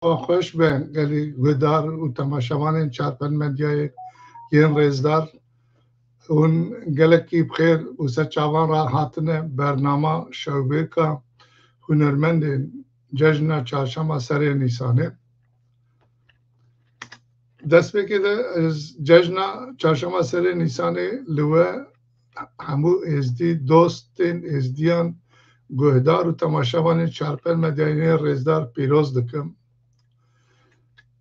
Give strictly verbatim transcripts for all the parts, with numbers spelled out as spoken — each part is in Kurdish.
xweş be gelî guhdar û temaşevanên Çarpel Medyayê yên rêzdar. Hûn gelekî bi xêr û ser çavan re hatine bernama şewbêrka hunermendên Cejna Çarşema Serê Nîsanê. Destpêkê de ez Cejna Çarşema Serê Nîsanê li we hemû êzdî, dostên êzdiyan, guhdar û temaşevanên Çarpel Medyayê rêzdar pîroz dikim.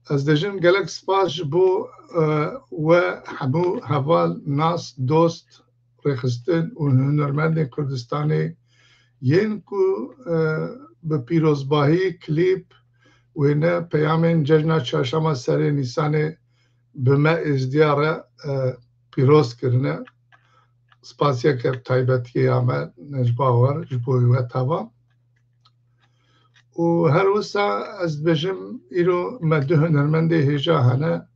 Ez dibêjim gelek spas ji bo, e, we hemû heval, nas, dost, rêxistin û hunermendên Kurdistanê yên ku, e, bi pîrozbahî klîp wêne peyamên Cejna Çarşema Serê Nîsanê bi me êzdiya re, e, pîroz kirine. Spasiyeke taybetiyê ya me ji bo we, ji bo we teva. Û her wisa ez dibêjim, îro me du hunermendê hêja hene.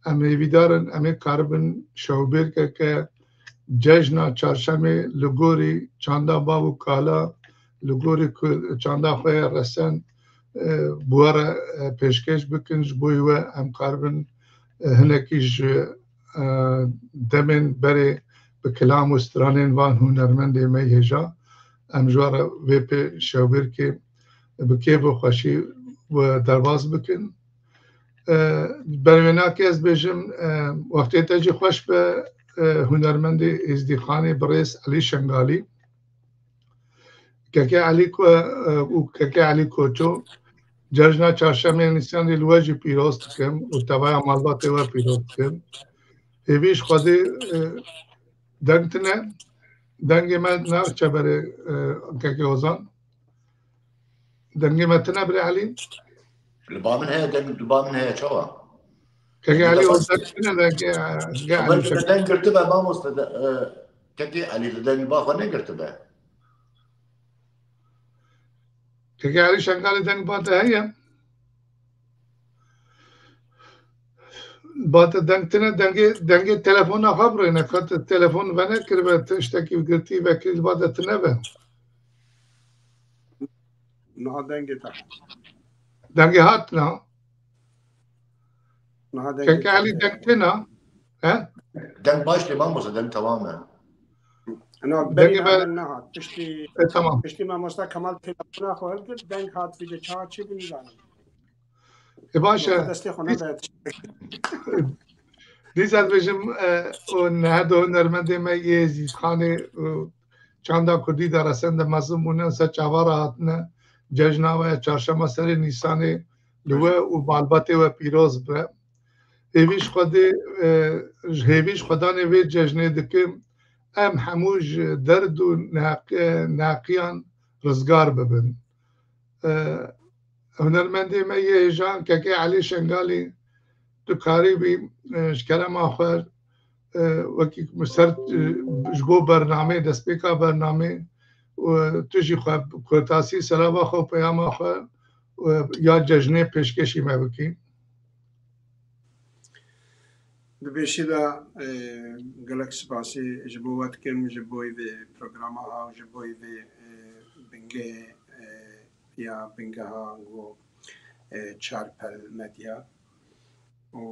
Em hêvîdar in, em ê karibin şewbêrkeke Cejna Çarşemê li gorî çanda bav û kala, li gorî ku çanda xwe ye resen, e, bi we re, e, pêşkêş bikin, ji bo we em karibin, e, hinekî ji, e, demên berê bi kilam û stranên van hunermendê me hêja, em ji we re vê pê şewbêrkê bi kêf û xweşî we derbas bikin. E, berwênakê ez dibêjim, e, wextê te jî xweş be, e, hunermendê Êzdîxanê birêz Elî Şengalî. Keke Elî Ko-, e, û Keke Elî Koço, Cejna Çarşemê Nîsanê li we jî pîroz dikim û tevaya malbatê we pîroz dikim. Hêvî ji Xwedê, e, deng tine, dengê me naxe berê, e, Keke Ozan. Dengê me tine birê Elî? Li ba min heye, deng li ba min heye, çawa? Keke Elî, o deng tine, dengê, dengê Elî. Belkî te deng girtibe, mamoste, de, e, Keke Elî, te deng ba xwe negirtibe. Keke Elî Şengalî, deng ba te heye? Ba te deng tine, dengê, dengê telefona xwe birêne. Ka te telefon venekiribe, tiştekî girtî vekirî, ba te tine be. Niha dengê te. Dengê hat niha. Niha dengê Keke te Elî, heye. Deng tine. He? Deng baş tê mamoste, deng temam e. Niha dengê berî me nehat. Piştî, e, tamam. Piştî mamoste Kemal telefona xwe hilgirt, deng hat vî de çawa çi bû nizanim. E, baş e. Destê xwe neda. Dîsa dibêjim, e, û niha du hunermendê me yê Êzdîxanê, e, çanda kurdî de resen de mezin bûne, ser çava re hatine, cejna we ya Çarşema Serê Nîsanê li we û malbatê we pîroz be. Hêvî ji Xwedê, e, ji hêvî ji Xwedanê vê cejnê dikim, em hemû ji derd û neheq-, neheqiyan rizgar bibin. E, hunermendê me yê hêja, Keke Elî Şengalî, tu karîbî, e, ji kerema xwe, e, wekî ser, e, ji bo bernameyê, destpêka bernameyê, û tu jî xwe kurtasî, selava xwe, peyama xwe, e, ya cejnê pêşkêşî me bikî. Di pêşî de, e, gelek spasî ji bo we dikim, ji bo vê programa ha û ji bo vê, e, bingehê, e, ya bingeha ku, e, Çarpel Medya û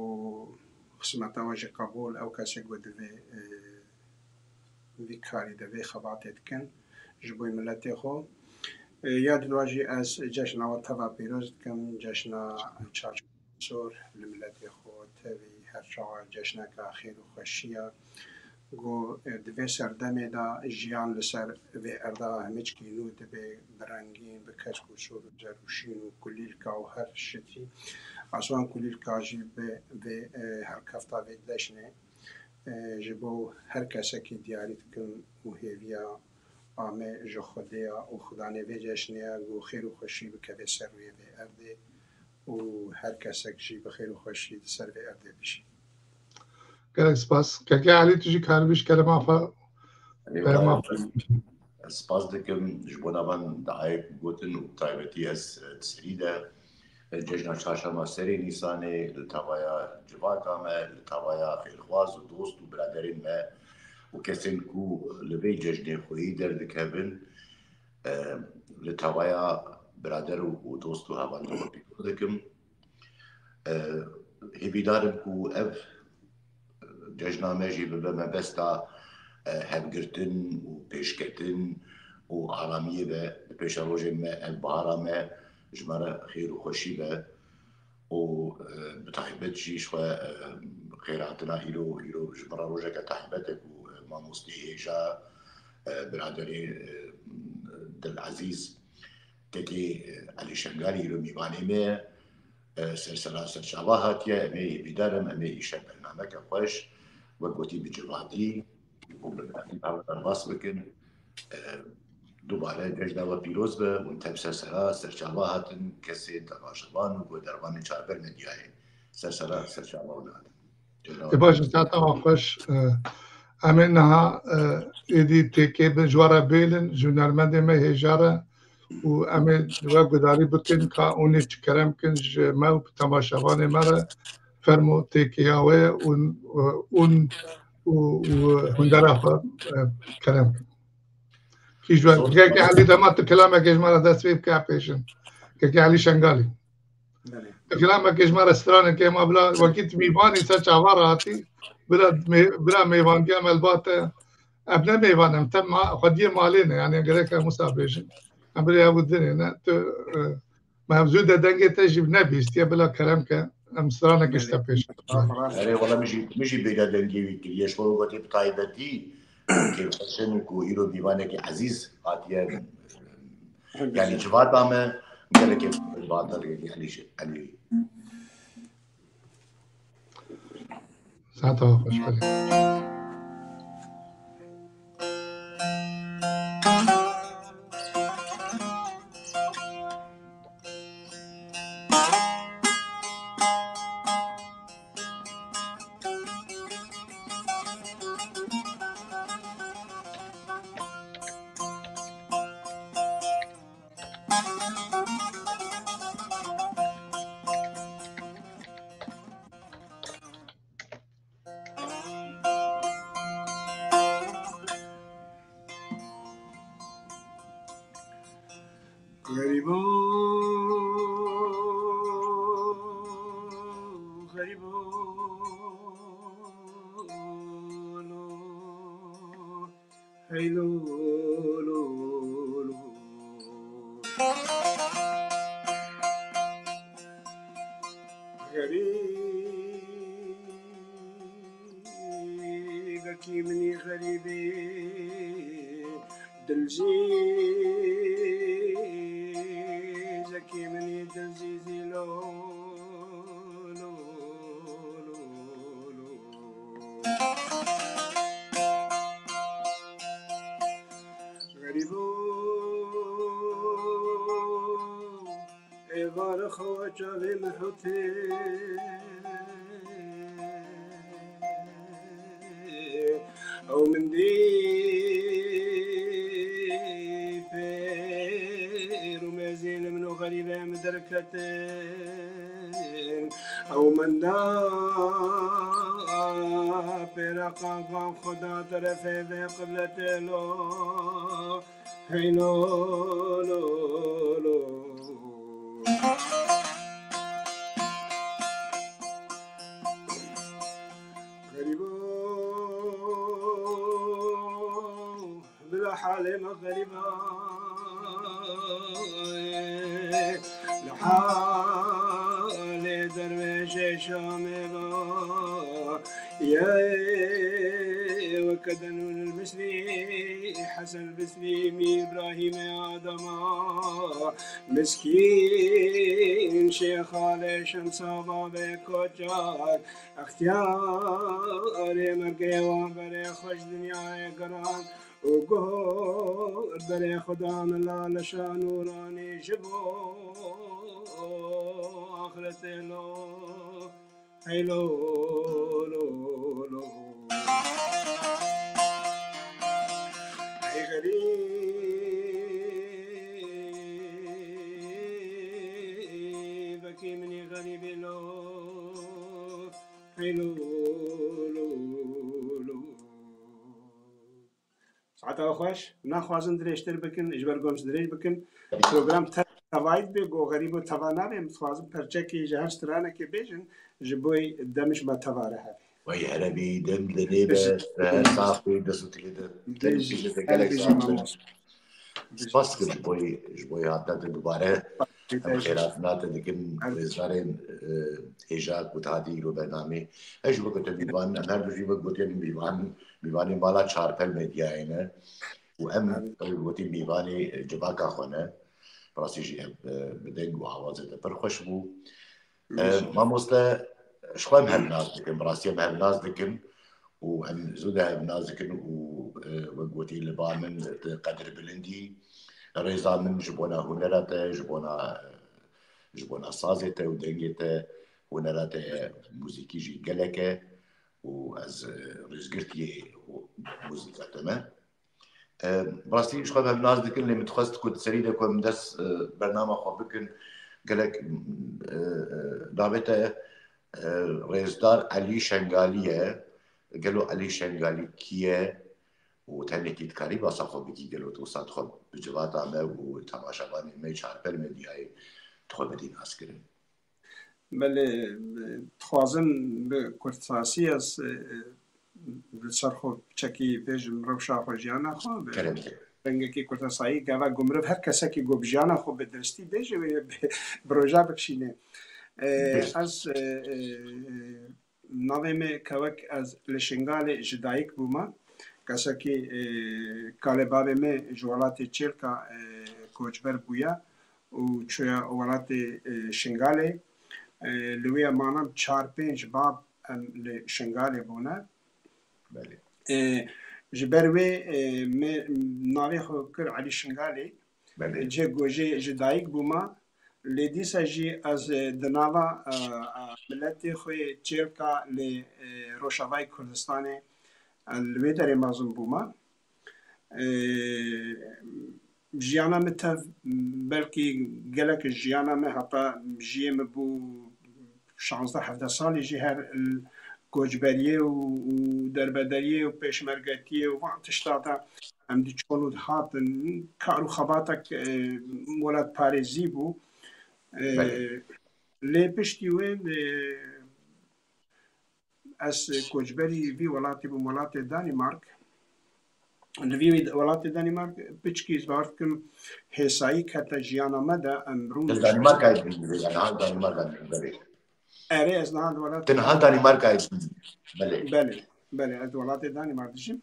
xizmeta we jî qebûl, ew kesê ku divê, e, vî karî de vê xebatê dikin ji bo miletê xwe. E, ya di dua jî ez cejna we teva pîroz dikim, cejna Çarşema Sor li miletê xwe tevî her çawa cejneka xêr û xweşî ye. Ku, e, di vê serdemê de jiyan li ser vê erda hemiçkî nû dibe, bi rengîn, bi kesk û sor û zerûşîn û kulîlka û her şitî. Aswan kulîlka jî bi vê, e, helkefta vê cejnê, e, ji bo her kesekî diyarî dikim û hêviya ame ji Xwedê ya û Xudanê vê cejnê ya ku xêr û xweşî bikeve ser rûyê vê erdê û her kesek jî bi xêr û xweşî di ser vê erdê bijî. Gelek spas. Keke Elî, tu jî karibî ji kerema xwe, Erê, kerema xwe. Ez spas dikim ji bona van dayê ku gotin û taybetî ez, e, di serî de, e, cejna Çarşema Serê Nîsanê li tavaya civaka me, li tavaya xêrxwaz û dost û biraderên me û kesên ku li vê cejnê xweyî derdikevin, e, li tavaya birader û, û dost û hevalên xwe pîroz dikim. E, hêvîdar im ku ev cejna me jî bibe mebesta, e, hevgirtin û pêşketin û aramiyê be. Di pêşerojên me ev bahara me ji me re xêr û xweşî be û, e, bi taybet jî ji xwe, e, xêrhatina îro, îro ji me re rojeke taybet e ku, e, mamostê hêja, e, biraderê, e, dilezîz, Tekê, e, Elî Şengalî îro mîvanê me ye. E, ser sera ser çava hatiye, em ê hêvîdar im, em ê îşev bernameke xweş, wek gotî bi civatî û bi miletî derbas bikin. E, dubare cejna we pîroz be, hûn tev ser sera ser çava hatin, kesên temaşevan û guhdarvanên Çarber Medyayê ser sera ser çava hûn hatin. Cejna we Ê baş, pîroz be. Saeta we xweş. E, em ê niha, e, êdî têkê bin ji we re bêlin, ji hunermendê me hêja re û em ê ji we gudarî bikin ka hûn ê çi kerem kin ji me û bi temaşevanê me re. Fermo têkêya we û, û, û, û hundera xwe, e, kerem kin. Kî ji we, Zor. Kekê Elî dema tu kilamekê ji me re dest pê bike pêşin. Kekê Elî Şengalî. Belê. Tu kilamekê ji me re stranekê ma bila wekî tu mîvanî ser çava re hatî, bila mê-, bila mêvantiya me li ba te. Em ne mêvan, em te ma-, xwediyê malê ne, yani gerek em wisa bêjin. Em birê ew dinê ne, tu, e, me hevzû de dengê te jî nebîstiye, bila kerem ke, em stranekê ji te Belê. Pêş. Erê, wela min jî, min jî bêda dengê wî kiriye, ji bo gotê bi taybetî, kêfxweş in ku îro dîvanekî ezîz hatiye, yani civata me, gelekê bader, yani Elî, Elî. Saeta we xweş, belê. Xerîbo, xerîbo, lo, hey lo, lo, lo. Xerîbekî minî xerîbê, dilzîzekî minî dilzîzî lo, lo, lo, lo. Xerîbo, êvar xwe çavê min hotê. Ew min dî pêr û mezin min û xerîbê min derketin. Ew min da pêra qanqan xwe da terefê vê qibletê lo. Hey lo, lo, lo. Xerîbo, bila halê me xerîba, li halê derwêşê Şamê ba. Yê weke denûn el Misrî, Hesen Bisrî, Mîr Îbrahîmê Adama, miskîn Şêx Alê Şemsa babê Koçak, extiyarê mergê wan berê xwe ji dinyayê giran û guh berê xwe da min la leşa nûranî ji bo axretê lo. Hey lo, lo, lo. Hey xerîbekî minî xerîbê lo. Hey lo, lo, lo. Saeta we xweş. Naxwazin dirêjtir bikin, ji ber ku em dirêj bikin. Program te- tevayî dibe, go xerîb û teva nabe, em dixwazin perçekê ji her stranekê bêjin, ji bo demij me teva re hebe. Wey herebî, dem dinê be, seher sax bê, dest û tilê de. Gelek sax bin. Spas dikim ji bo, ji bo hatina te dubare. Em xêratina te dikin, rêzdarên, e, hêja ku te hatî îro bernamê. Ez jî weke te mîvan, em her du jî wek gotiye mîvan, mîvanê mala Çarpel Medyayê ne. Û em, ew gotî mîvanê civaka xwe ne. Bi rastî jî ev, e, bi deng û awazê te pir xweş bû. E, mamoste, ji xwe em hev nas dikin, bi rastî em hev nas dikin û em zû de hev nas dikin û, e, wek gotî li ba min tu qedirbilindî, rêza min ji bona hunera te, ji bona, ji bona sazê te û dengê te, hunera te muzîkî jî gelek e û ez, e, rêzgirtiyê muzîka te me. E, bi rastî ji xwe em nas dikin, lê min dixwest ku di serî de ku em dest, e, bernama xwe bikin, gelek, e, e, navê te, e, rêzdar Elî Şengalî ye. Gelo Elî Şengalî kî ye û tenekî dikarî basa xwe bikî, gelo tu wisa dixwe bi civata me û temaşevanên me Çarpel Medyayê dixwe bidî naskirin? Belê, dixwazim bi kurtasî ez, e, li ser xwe çekî bêjim, rewşa xwe, jiyana xwe, bi rengekî kurtasayî, gava ku mirov her kesekî ku bi jiyana xwe bi diristî bêje, wê bi, bi roja bikişîne. E, ez, e, e, navê me Kewek, ez li Şingalê ji dayik bûme. Kesekî, e, kalê bavê me ji welatê Çêlka, e, koçber bûye û çûye welatê, e, Şingalê. E, li wê manem çar pênc bab em li Şingalê bûne. Belê. E, ji ber wê, e, me navê xwe kir Elî Şingalê. Belê. Cê ku jê ji dayik bûma, lê dîsa jî ez, e, di nava, e, e, miletê xwe yê Çêlka li, e, Rojavayê Kurdistanê, e, li wê derê mezin bûma. E, jiyana min tev, belkî gelek jiyana min heta jiyê min bû şazdeh hevdeh salî jî her, e, koçberiyê û, û derbederiyê û pêşmergetiyê û van tişta de em diçûn û dihatin. Kar û xebatek, e, welatparêzî bû. E, Belê. Lê piştî wê, e, ez koçberî vî welatî bûm, welatê Danîmark. Li vî welatê Danîmark piçkî, ez bawer dikim, hêsayî kete jiyana me de, em rûn Li Danîmarkayê dibînî, yani hal Danîmarka dibînî, belê. Erê, ez niha li welatê Danîmark. Ti niha Danîmarkayê dibînî, belê. Belê, belê, ez di welatê Danîmark dijîm.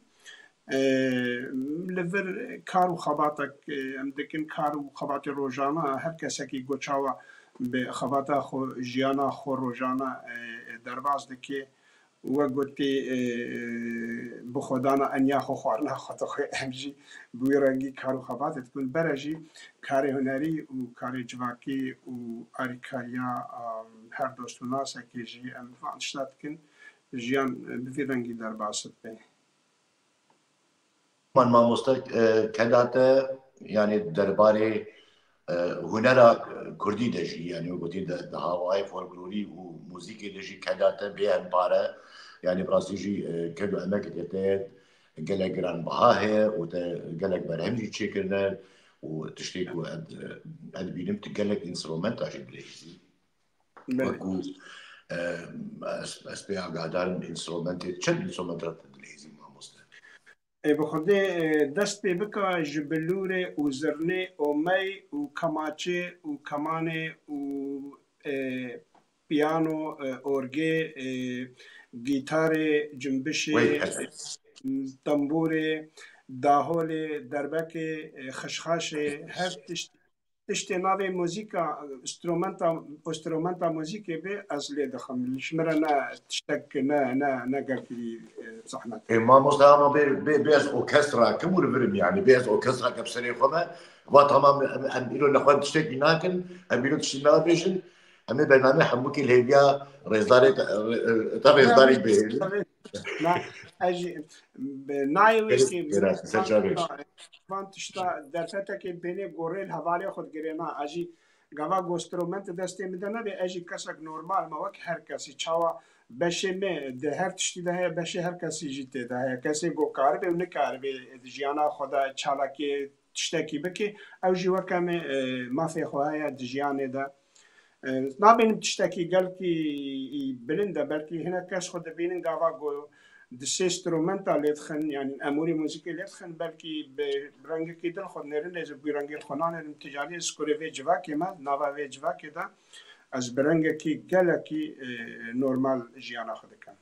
E, li vir kar û xebatek, e, em dikin, kar û xebatê rojana, her kesekî ku çawa bi xebata xwe, jiyana xwe rojana, e, e, derbas dike. Wek gotî, e, bi xwe dana eniya xwe, xwarina xwe dixwe, em jî bi wî rengî kar û xebatê dikin. Bere jî karê hunerî û karê civakî û alîkariya, a, her dost û nasekê jî em van tişta dikin. Jiyan, e, bi vî rengî derbas dibe. Man mamoste, e, keda te, yani derbarê, e, hunera kurdî de jî, yani wek gotî de, di hawayê folklorî û muzîkê de jî keda te bê hempare, yani bi rastî jî, e, ked û emekê te gelek giranbiha heye û te gelek berhem jî çêkirine û tiştê ku ez, ez dibînim tu gelek înstrumenta jî dileyîzî. Belê. Wekû, e, ez, ez pê agahdar im, înstrumentê, çend înstrumenta te dileyîzî mamoste? Ê, bi Xwedê, e, dest pê bika ji bilûrê û zirnê û mey û kemaçê û kemanê û, e, piyano, e, orgê, e, gîtarê, cimbişê, Wey, e, tembûrê, daholê, derbekê, e, xişxaşê, her tişt Tiştê navê muzîka, instrumenta, instrumenta muzîkê be, ez lê dixim. Ji min re ne tiştek, ne, ne, ne gelkî, e, zehmet. E, mamoste, ama bê, bê, bê ez orkestra kim û li vir im, yani. Bê ez orkestra ke bi serê xwe me, va tamam, em, em îro nexwe tiştekî nakin, em îro tiştî nabêjin. Em ê bername hemûkî li hêviya rêzdarê te, e, e, te rêzdarî bihêlin. Na, ez jî, bi nayê wê Gerek, kê gerek, ser çavê. Van tişta derfetekê bênê gorê li hevalê xwe digirê, na, ez jî gava ku instrument destê min de nebe, ez jî kesek normal me wek her kesî. Çawa beşê me di her tiştî de heye, beşê her kesî jî tê de heye. Kesê ku karibe û nikaribe di jiyana xwe de çalakiyê tiştekî bikî. Ew jî weke me, e, mafê xwe heye di jiyanê de. E, nabînim tiştekî gelkî bilind e, belkî hinek kes xwe dibînin gava ku di sê instrumenta lê dixin, yanî emûrî muzîkê lê dixin, belkî bi rengekî din xwe dinêrin, lê ez bi rengê xwe nanêrim, tu carî ez kurê vê civakê me, nava vê civakê de ez bi rengekî gelekî, e, normal jiyana xwe dikim.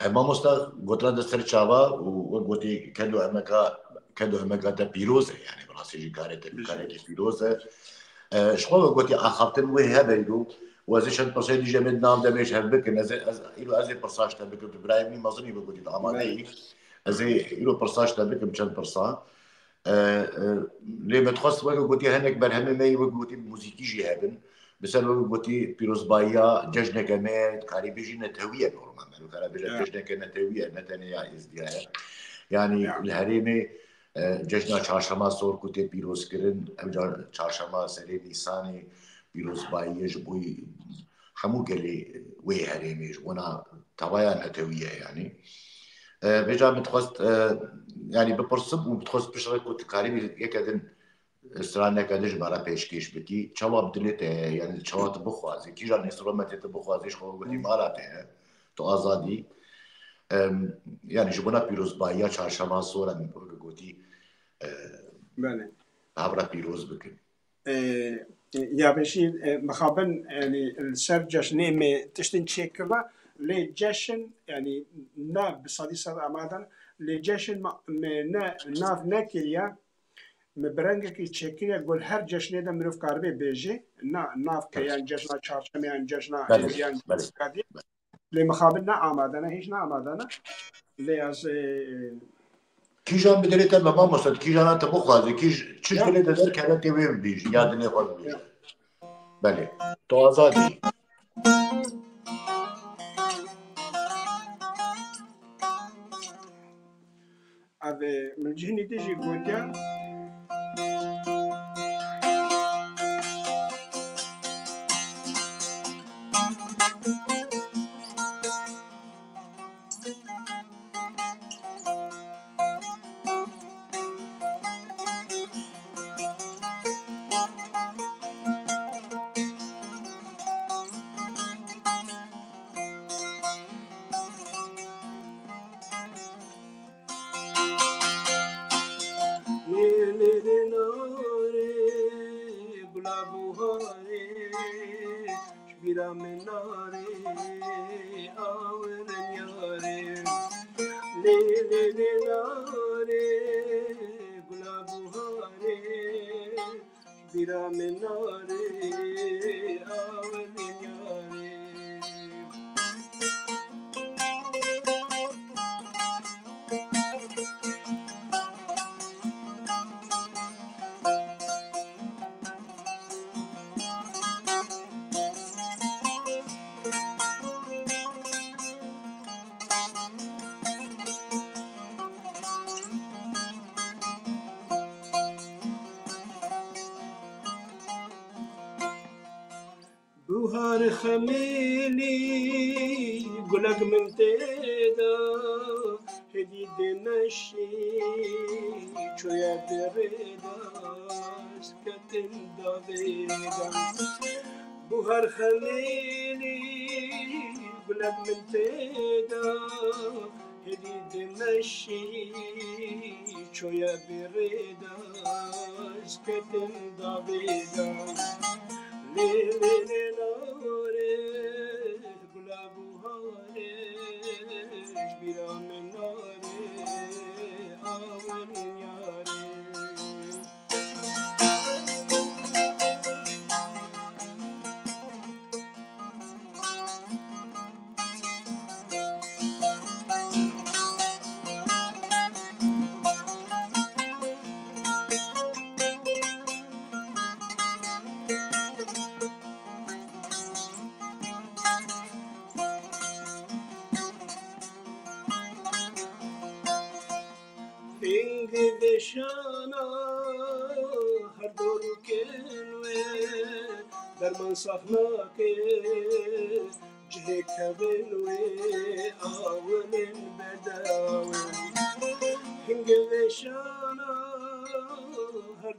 E, mamosta, gotina de ser çava û wek gotî, ked û emeka, ked û emeka te pîroz e, yani, bi rastî jî karê te, Bijî. karekî pîroz e. E, ji xwe wek gotî, axaftin wê hebe îro, û ez ê çend pirsê dî ji em ê di nav de mêj hev bikin. Ez ê, ez, îro ez ê pirsa ji te bikim, tu birayê min î mezin î, wek gotî, tu amade yî. Belê. Ez ê îro pirsa ji te bikim, çend pirsa. E, e, lê me dixwest weke gotî hinek berhemê me yê wek gotî muzîkî jî hebin. Bi ser wek gotî pîrozbayiya cejneke me ye, dikarî bêjî netewî ye normal. Me dikare bêje Ya. cejneke netewî ye, ne tenê ya Êzdiya ye. Yanî Ya. li herêmê, e, cejna çarşema sor ku tê pîrozkirin, ew ca çarşema serê Nîsanê pîrozbayî ye ji bo hemû gelê wê herêmê, ji bona tevaya netewî ye, yanî. E, vêca min dixwest, e, yanî bipirsim û min dixwest piştre ku tu karîbî yeke din, straneke din ji me re pêşkêş bikî. Çawa bi dilê te ye, yanî çawa tu bixwazî, kîjan înstrumentê tu bixwazî, ji xwe gotî mala te ye, tu azad î. Em, yanî ji bona pîrozbayiya çarşema sor em weke gotî, e, Belê. bi hev re pîroz bikin. E, ya beşî, e, mixabin, yanî li ser ceşnê me tiştin çêkirine, lê ceşn, yanî ne bi sedî sed amade ne, lê ceşn ma-, me ne, nav nekiriye, me bi rengekî çêkiriye, ku li her ceşnê de mirov karibe bêje, na, nav ke Belê. yan ceşna çarşemê, yan ceşna Belê, Êzdiyan, belê. Lê mixabin ne amade ne, hîç ne amade ne. Lê ez, e, Kîjan bi dilê te me mamoste, kîjana te bixwaze, kîj, çi ji Ya. dilê te derkeve tê wê bibêjî, ya dilê xwe bibêjî. Ya. Belê. Tu azad î. Ev, e, min cihînî din jî gotiye. Lê, lê, lê, narê, gula buharê, ji bîra min narê, awirên yarê. Lê, lê, lê, narê, gula buharê, bîra min narê, awirên yarê. Buhar xemêlî gulek min tê de, hêdî dê meşî çoye di rê de, ez ketim davê de. Buhar xemêlî gulek min tê de, hêdî dê meşî çoye bi rê de, ez ketim davê de. Lê, lê, lê, narê, gula buharê, ji bîra min narê, awirên yarê. Hingê vêşana her dorûkên wê, derman sax nake, cihê kevên wê, awilên bedawê. Hingê vêşana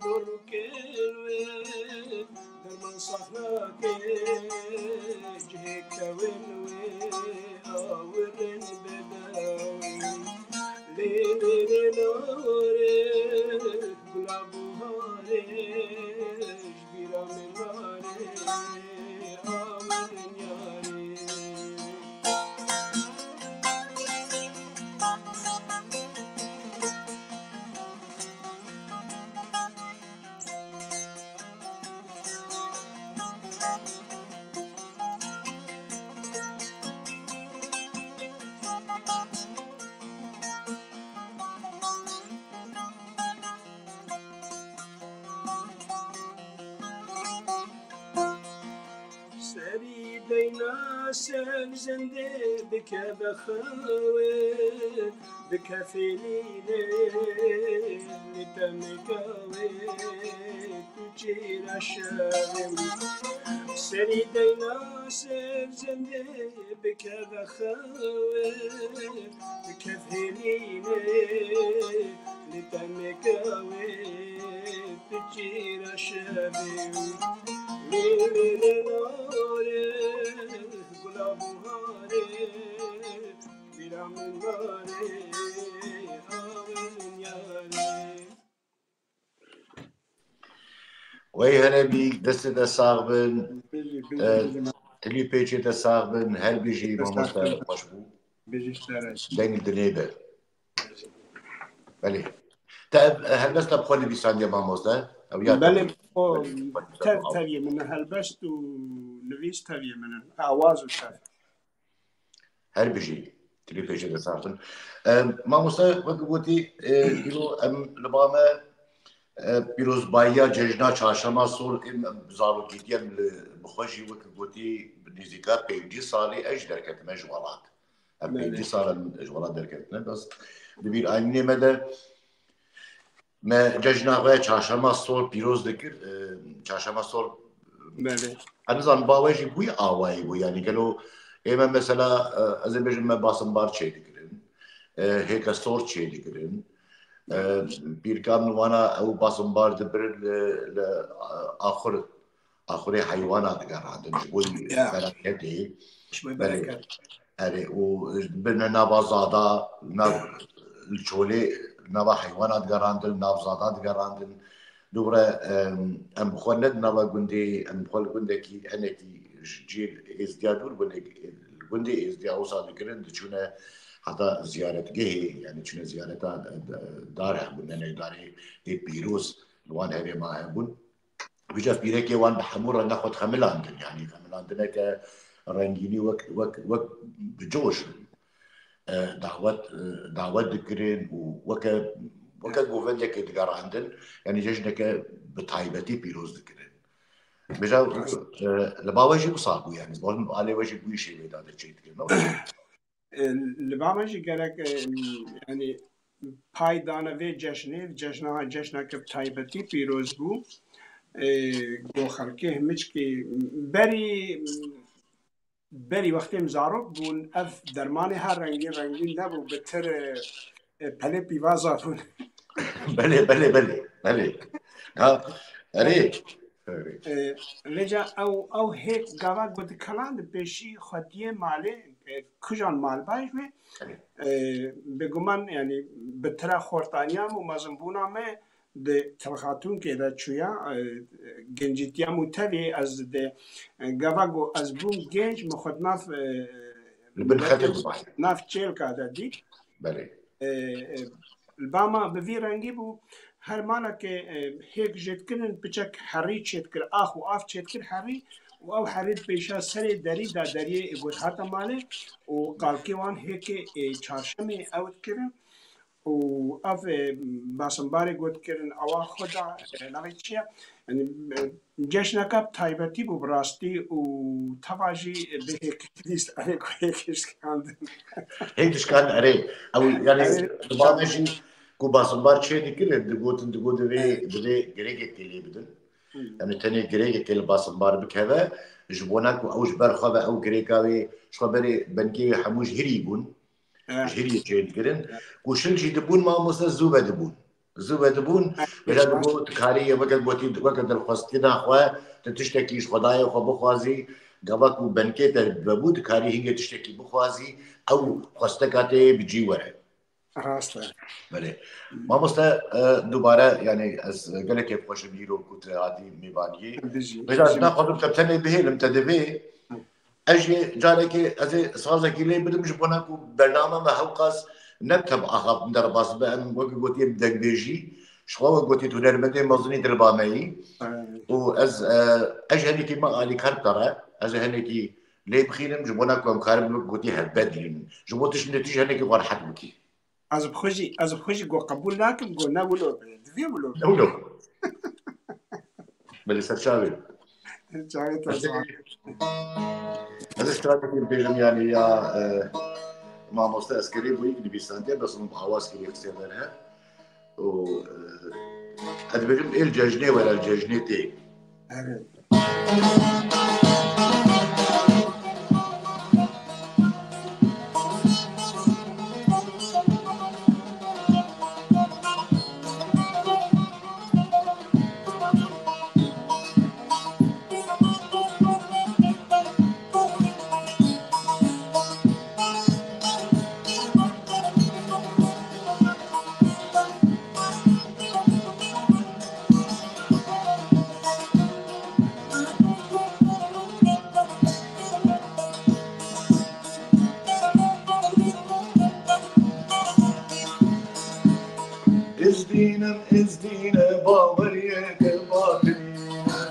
Dorûkên wê derman saxlakê cihê kewên wê awirin bedewî. Lê lê lê lorê gula buharê ji bîra min narê awirin yarê. Serî deyna ser zindê bikeve xewê, bikefênînê li temeka wê tu çîra şevê. Serî deyna ser zindê bikeve xewê, bikefênînê li temeka wê tu çîra şevê. Lê lê lê narê gula buharê, bîra min narê awirin yarê. Wey herebî, destê de sax bin. Bijî, bijî, E, bijî. Tilî pêçê de sax bin. Her bijî, mamoste, xweş bû. Bijî, sere. Deng dinê de. Belê. Te ev helbesta bi xwe nivîsandiye, mamoste? Ew ya Belê, te- o Belê. Tev teviyê min e, helbest û nivîs teviyê min in. Awaz û tev. Her bijî. Tilî pêçê de sax bin. E, mamoste, wek gotî, e, îro em li ba me, e, pîrozbayiya cejna Çarşema Sor, em, em zarokîtiye em li, bi xwe jî wek gotî, bi nêzîka pêncî salî ez jî derketime ji welat. Em Belê. Pêncî sal em ji welat derketine. Bes di bîranînê me de me cejna xwe Çarşema Sor pîroz dikir. E, Çarşema Sor, Belê. Ez nizanim, ba we jî bûyî awayî bû. Yanî gelo ê me mesela, e, ez ê bêjim me basimbar çêdikirin. E, hêke sor çêdikirin. E, pîrkan wana ew basimbar dibirin li, li, e, axur, axurê heywana digerandin. Ji bo Ya. bereketê. Ji bo Belê. bereket. Erê, û bine nava zada, nav li çolê, nava heywana digerandin, nav zada digerandin. Dûre, em, em bi xwe ne di nava gundê, em bi xwe li gundekî, hinekî ji cî êzdiya dûr bûne, li gundê êzdiya wisa dikirin, diçûne heta ziyaretgehê, yani çûne ziyareta, e, dar hebûn, hinekî darê ê pîroz li wan herêma hebûn. Vîca pîrekê wan bi hemû renga xwe dixemilandin, yanî xemilandineke rengînî wek, wek, wek bi coş, e, dawet, e, dawet dikirin û weke, weke govendekê digerandin, yanî cejneke bi taybetî pîroz dikirin. Vîca, e, li ba we jî wisa bû, yanî, ez bawerim bi alê we jî bûyî şêwê de çêdikirin. E, li ba me jî gerek, e, yanî pay dane vê ceşnê, ceşna, ceşneke bi taybetî pîroz bû. E, go xelkê himiçkî berî, berî wextê em zarok bûn, ev dermanê her rengîn rengîn nebû, bi tir, e, e, pelê pîvaza bûn. Belê, belê, belê, belê. Ha, erê. E, vêca ew, ew hêk gava ku dikelandin pêşî xwediyê malê, e, kujan malbaj wê, e, bêguman, yanî bi tira xortaniya me û mezinbûna me di telxatûnkê de çûya, e, gencîtiya min tevî ez di, e, gava ku ez bûm genc, min xwe di nav, e, Li bin xetê dibay. Nav çêlka de dît. Belê. E, e, li ba me bi vî rengî bû. Her malekê, e, hêk jê dikirin, piçek herî çêdikir, ax û av çêdikir herî û ew herî dipêşa serê derî da deriyê got hate malê û qalkê wan hêkê, e, çarşemê ew dikirin û ev, e, basimbarê got dikirin ewa xwe da, e, navê çi ye? Yanî, e, Ceşneka bi taybetî bû bi rastî û teva jî bihêkirî erê ku hêk dişkandin. Hêk dişkandin, erê. Ew, yani, Erê. Li ba me jî ku basimbar çê dikirin, digotin, digot divê, divê girêkekê lê bidin. Hmm. Yani tenê girêkekê li basimbar bikeve, ji bona ku ew ji ber xwe ve ew girêka wê, ji xwe berê bengê wê hemû ji hirî bûn. Evet. Ji hirî çê dikirin. Evet. Ku şil jî dibûn, mamoste zû vedibûn. Zû vedibûn, vêca dibû tu karî weke gotî, weke dilxwestina xwe, tu tiştekî ji Xwedayê xwe bixwazî, gava ku benkê te vebû, tu karî hingê tiştekî bixwazî, ew xwesteka te yê bi cî were. Rast e. Belê. Mamoste, e, dubare, yani ez gelek kêfxweş im îro ku tu hatî mêvaniyê. Bijî, Vêca ez bijî. Naxwazim te tenê bihêlim, te divê. Ez jî carekê ez ê sazekî lê bidim ji bona ku bername me hewqas ne bi teb axaftin derbas be, em wekî gotiye bi dengbêjî. Ji xwe wek gotî tu hunermendê mezinî dilba me yî. Aynen. Û ez, e, ez ji henekî me alîkar bikare, ez ê henekî lê bixînim ji bona ku em karin wek gotî helbet lînin. Ji bo tişt li tişt henekî xwe rehet bikî. Ez bi xwe jî, ez bi xwe jî got qebûl nakim, got ne wilo be. Divê wilo be. Ne wilo. Belê ser çavê. Çavê te Ez ê, sağ. Ez ê stratekî bêjim yani ya, e, mamoste Eskerî bûyî nivîsandiye, bes hûn bi awaz kirî xistê derhe. Û, e, ez dibêjim êl cejnê were, cejnê tê. Evet. Ez dînim, ez dîne, baweriyeke batinîne.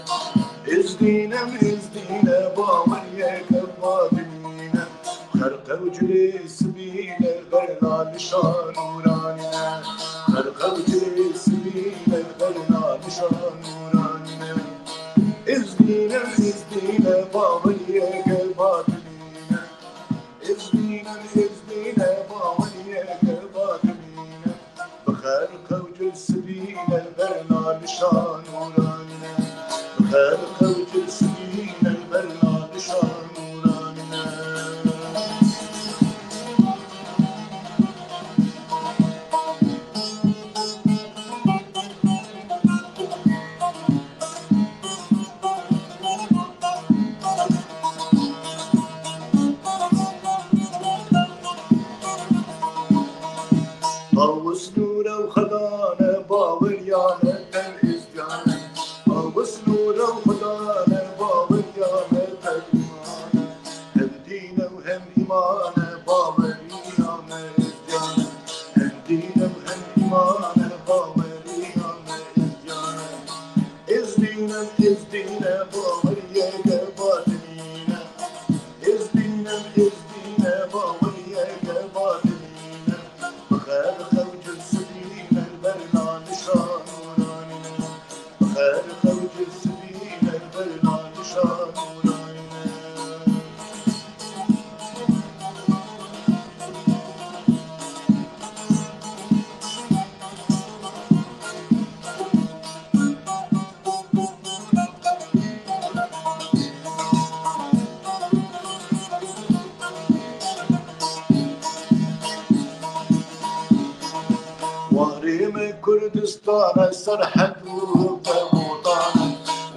Ez dînim, ez dîne, baweriyeke batinîne. Xerqe û cilê sibîne, berna nişan û ranîne. Xerqe û cilê sibîne, berna nişan û ranîne. Ez dînim, ez dîne, baweriyeke batinîne. Ez dînim, ez dîne, baweriyeke batinîne. Bi xerqe û cil sibîne, berna nişan û ranîne. Bi xerqe û cil sibîne, berna nişan û ranîne. Awis nûre û xedane, baweriyane, tev êzdiyane. Awis nûre û xedane, baweriyane, tev îmane. Hem dîne û hem îmane, baweriyane, êzdiyane. Hem dîne û hem îmane, baweriyane, êzdiyane. Ez dînim, ez dîne, baweriyeke batinîne. Ez dînim, ez dîne, baweriyeke batinîne. Bi xerqe û cil sibîne, berna nişan û ranîne. Bi xerqe û cil sibîne, berna nişan û ranîne. Warê me Kurdistan e, serhed û demotan e.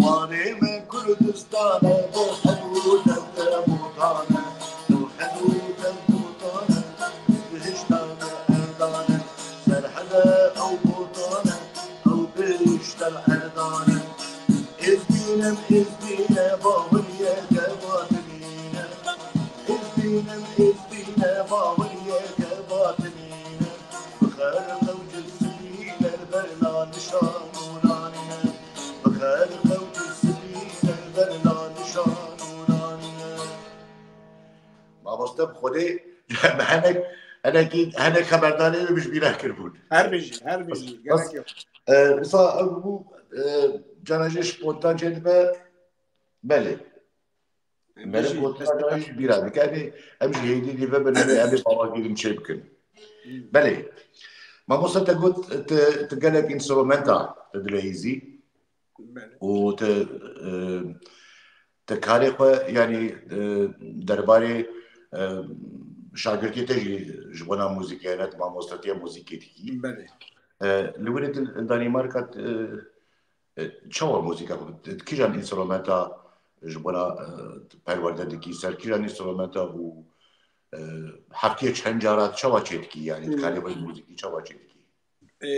Warê me Kurdistan e, serhed û demotan e. Serhed û demotan e, bihişta me erdan e. Serhede ew botan e, ew bihişta me erdan e. Ez dînim, ez dîne, baweriyeke batinîne. Ez dînim, ez dîne, baweriyeke batinîne. Bi xerqe û cil sibîne, berna nişan û ranîne. Bi xerqe û cil sibîne, berna nişan û ranîne. Mamoste bi Xwedê, me henek, henekî, henek xeberdanê wê bi ji bîra kiribûn. Her bijî, her bijî. Bas, Gerek yok. E, wisa ew bû, e, cana jê spontan çêdibe, belê. Meriv Bijî. Gotina jî bîra dike. Em jî hêdî dî vebin, em ê, em ê bawerkirî çê bikin. Hmm. Belê. Mamoste te got, tu, tu gelek înstrumenta tu dileyîzî. Belê. Û tu, e, tu karê xwe, yanî, e, derbarê, e, şagirtiyê te jî ji bona muzîkê, ne tu mamostetiya muzîkê dikî. Belê. E, li wir di Danîmarka, e, e, çawa muzîka xwe, kîjan înstrumenta ji bona, e, perwerde dikî, ser kîjan înstrumenta û, e, heftiyê çend cara çawa çêdikî, yanî Hmm. karê xwe muzîkî çawa çêdikî? E,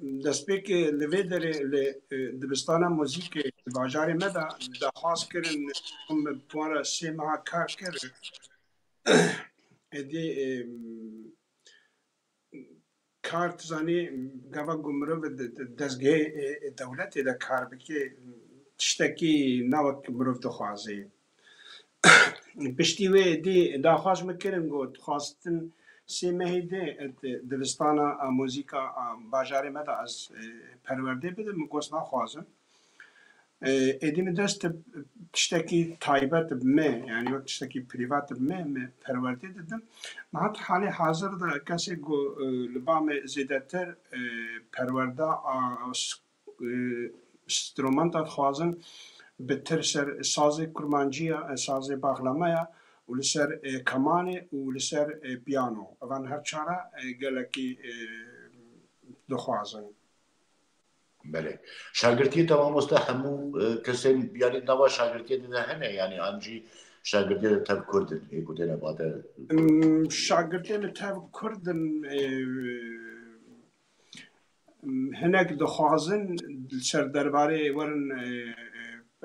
destpêkê li vê derê li, e, dibistana muzîkê di bajarê me de daxwaz kirin, min bi wan re sê meha kar kir. Êdî, e, kar, tu zanî, gava ku mirov di, di dezgehê, e, e, dewletê de kar bike, tiştekî ne wek mirov dixwaze. Piştî wê dî daxwaz min kirin, got, dixwastin sê mehê de, e, di, dibistana, e, muzîka, e, bajarê me de ez, e, perwerdê bidim, min got, naxwazim. E, êdî min dest bi tiştekî taybet bi me, yani wek tiştekî privat bi me, me perwerdê didim. Niha di halê hazir de kesê ku, e, li ba me zêdetir, e, perwerda a, s-, e, stromenta dixwazin, bi tir ser sazê kurmanciya, e, sazê baxlameya û li ser, e, kemanê û li ser, e, piyano. Evan her çara, e, gelekî, e, dixwazin. Belê. Şagirtiyê te mamoste hemû, e, kesên, yanî nava şagirtiyê te de hene, yanî an jî şagirtiyê te tev Kurd in, ê ku têne bate? Hmm, şagirtiyê min tev Kurd in, e, hinek dixwazin li ser derbarê werin, e,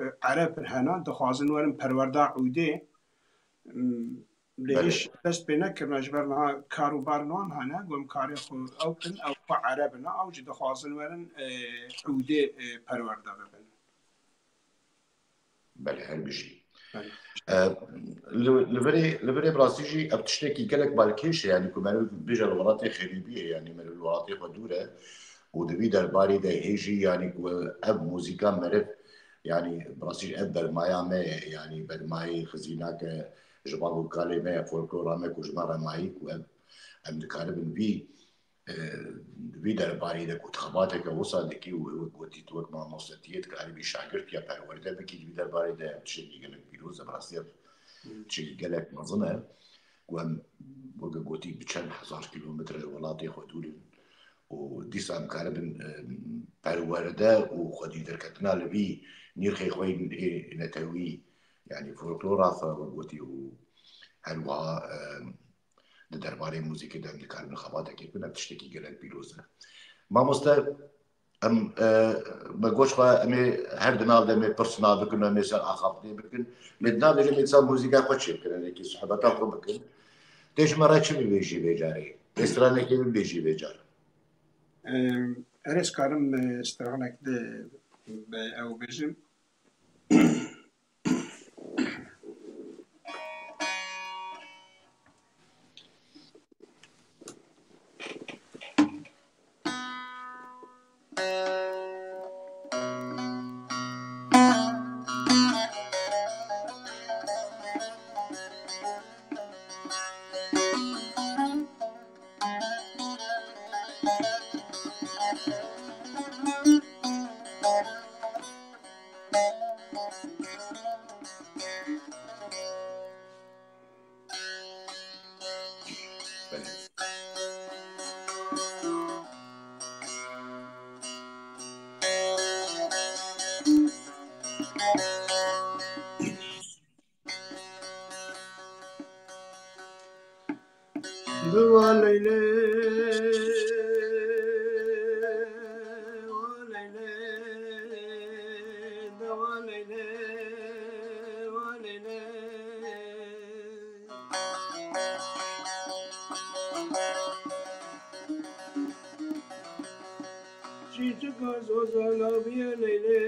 e, Ereb hene, dixwazin werin perwerda Ûdê. Hmm, Lê Belê. Hêj dest pê nekirine, ji ber niha kar û bar nan hene, ku em karê xwe ew kin, ew xwe Ereb in, ew jî dixwazin werin, e, Ûdê, e, perwerde bibin. Belê, her bijî. Belê. E, li, li virê, li virê bi rastî jî ev tiştekî gelek balkêş e, yanî ku meriv bêje li welatê xerîbî ye, yanî meriv li welatê xwe dûr e û di vî derbarî de hê jî, yanî ku ev muzîka meriv, yanî bi rastî jî ev bermaya me ye, yanî bermayê xizînake ji bab û kalê me ye, folklora me ku ji me re mayî ku ev, em dikaribin vî, e, vî derbarî de ku xebateke wisa dikî û wek gotî tu wek mamostetiyê dikaribî şagirt ya perwerde bikî di vî derbarî de ev tiştekî gelek pîroz e, bi rastî ev Hmm. tiştekî gelek mezin e ku em wek gotî bi çend hezar kîlometre ji welatê xwe dûr in û dîsa em karibin, e, perwerde û xwedî derketina li vî nîrxê xwe yên ê netewî, yanî folklora xwe wek gotî û her wiha, e, di derbarê muzîkê de em dikaribin xebatekê bikin, ev tiştekî gelek pîroz e. Mamoste, em, e, me goş xwe, em ê her di nav de em ê pirs nav bikin, em ê ser axaftinê bikin. Lê di nav de em ê dîsa muzîka xwe çêbikin, em ê sohbeta xwe bikin. Tê ji me re çi bibêjî vê carê? Tê stranekê bibêjî vê car? Em, erê ez karim, e, stranek de, be, ew bêjim. Diwa Leylê, wa Leylê, diwa Leylê, wa Leylê. Çîçika zozana bûye Leylê,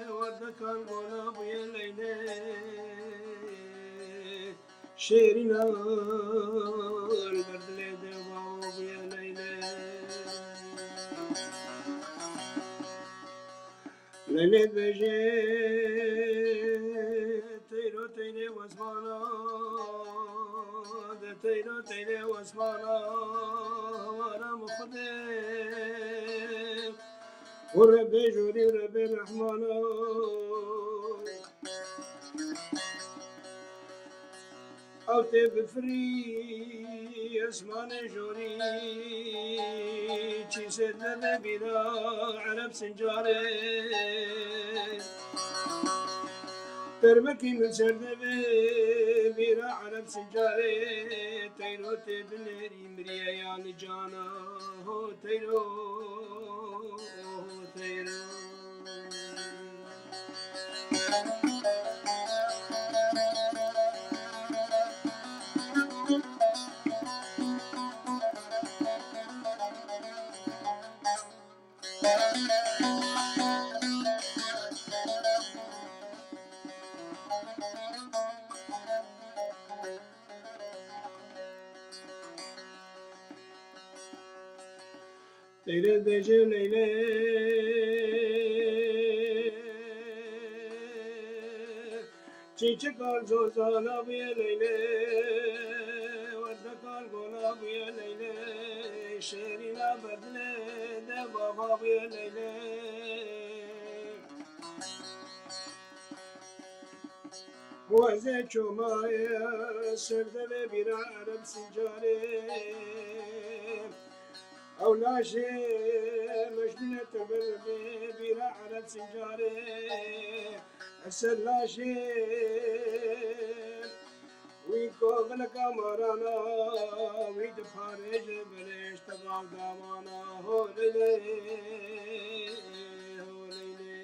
werdekan gola bûye Leylê. Şêrîna li ber dilê deva bûye Leylê. Leylê dibêje, teyro teyrê wesmana, de teyro teyrê wesmana, wara min Xwedê. Û Rebê jorî û Rebê rehmana. Ew tê bifirî esmanê jorî, çî ser nebe bîra Ereb Sincarê. Termekî min ser nebe bîra Ereb Sincarê, teyro tê binêrî miriye ya li cana, ho teyro, ho teyro. Teyre dêje Leylê, çîçikal zozana bûye Leylê, werdekal gola bûye Leylê, şêrîna berdilê de baba bûye Leylê. Wezê çomaya serdevê bîra Ereb Sincarê. Ew laşê Mecnûnê tevir bîra Ereb Sincarê. Ser laşê wî kovileka marana, wî diparêje belêş teval damana, ho Leylê, ho Leylê.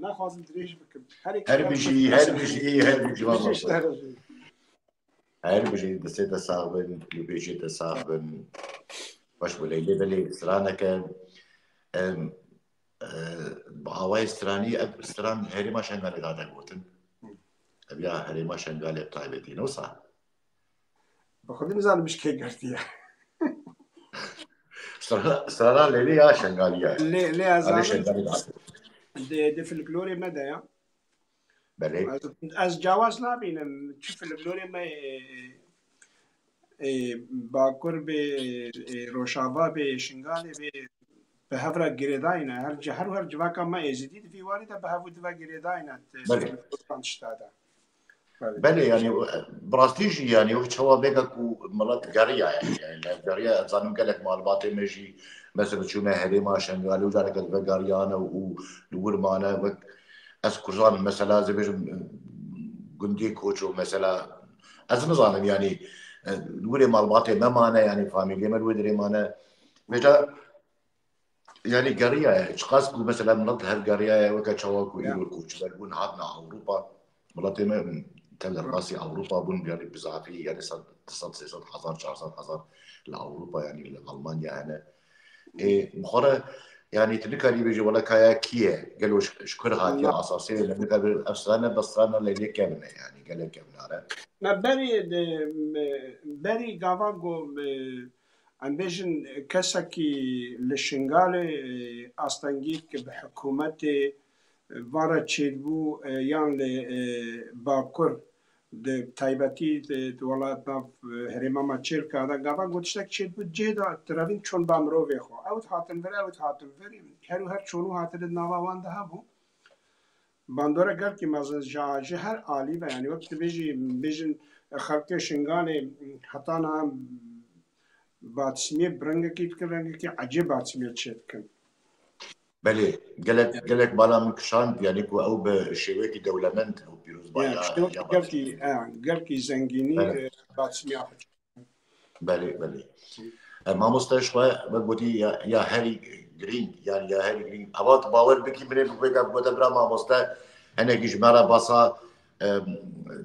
Naxwazim dirêj bikim. Her Her bijî, her bijî, her bijî, Her bijî. Her bijî, destê te sax bin, lûbêjê te sax bin. Baş bu Leylê belê straneke, em, e, bi awayê stranî, ev stran herêma Şengalê date gotin. Ev ya herêma Şengalê bi taybetî, ne wisa? Bi xwedî nizanim ji kê girtiye. Strana, strana Leylê ya Şengalî ye. Lê, lê ez Ev ê zanim Şengalê date. Di, di folklorê me de ya. Belê. Ez, ez cawaz nabînim. Çi folklorê me, e, e, Bakur bê, e, Rojava bê, Şingalê bê, bi hev re girêdayî ne. Her ci-, her û her civaka me êzidî di vî warî de bi hev û di ve girêdayî ne. Belê. Di tişta de. Belê. Belê, yanî, bi rastî jî, yanî, wek çawa vêga ku milet geriya, yanî, yanî, geriya, ez zanim gelek malbatê me jî, mesela, çûne herêma Şengalê û careke li vegeriyane û li wir mane, wek ez Kurdan, mesela, ez ê bêjim, gundê Koço, mesela, ez nizanim, yanî, li wirê malbatê me mane, yanî, famîliyê me li wê derê mane. Vêca, yanî geriyaye. Çiqas ku mesela milet hev geriyaye, weke çawa ku Ya. îro koçber bûn, hatine Ewropa. Miletê me tev derbasî Ewropa bûn, yanî bizafî, yanî sed, du sed, sê sed hezar, çar sed hezar li Ewropa, yanî li Almanya hene. Ê, bi xwe re, yanî tu nikarî bêjî, wele kaya kî ye? Gelo ji, ji kur hatiye, Na. asasê ne, nikarî, ev strane, bi strana Leylê kevin e, yanî gelek kevin are. Me berî de, me, berî gava go, me, Em bêjin, kesekî li Şingalê, e, astengî ki bi hikûmetê, e, van re çêdibû, e, yan li, e, Bakur, di taybetî di, di welat nav, e, herêma me Çêlka de, gava got tiştek çêdibû cihê de, di revîn çûn ba mirovê xwe. Ew dihatin vir, ew dihatin vir, her û her çûn û hatine di nava wan de hebû. Bandora gelkî mezin ji, ji her alî ve, yanî wek tu bêjî, bêjin xelkê Şingalê heta niha batismiyê bi rengekî dikin, rengekî ecêb batismiyê çê dikin. Belê, gelek, gelek bala min kişand, yanî ku ew bi şêwekî dewlemend ew pîrozbaya Ya, şêwekî ya gelkî, batismiyê. e, gelkî zengînî, Belê. e, batismiya xwe. Belê, belê. E, mamoste ji xwe we gotî ya, ya herî girîng, yan ya herî girîng. Eva tu bawer bikî, min ê bi vêga gote bira mamoste, hinekî ji me re basa, e,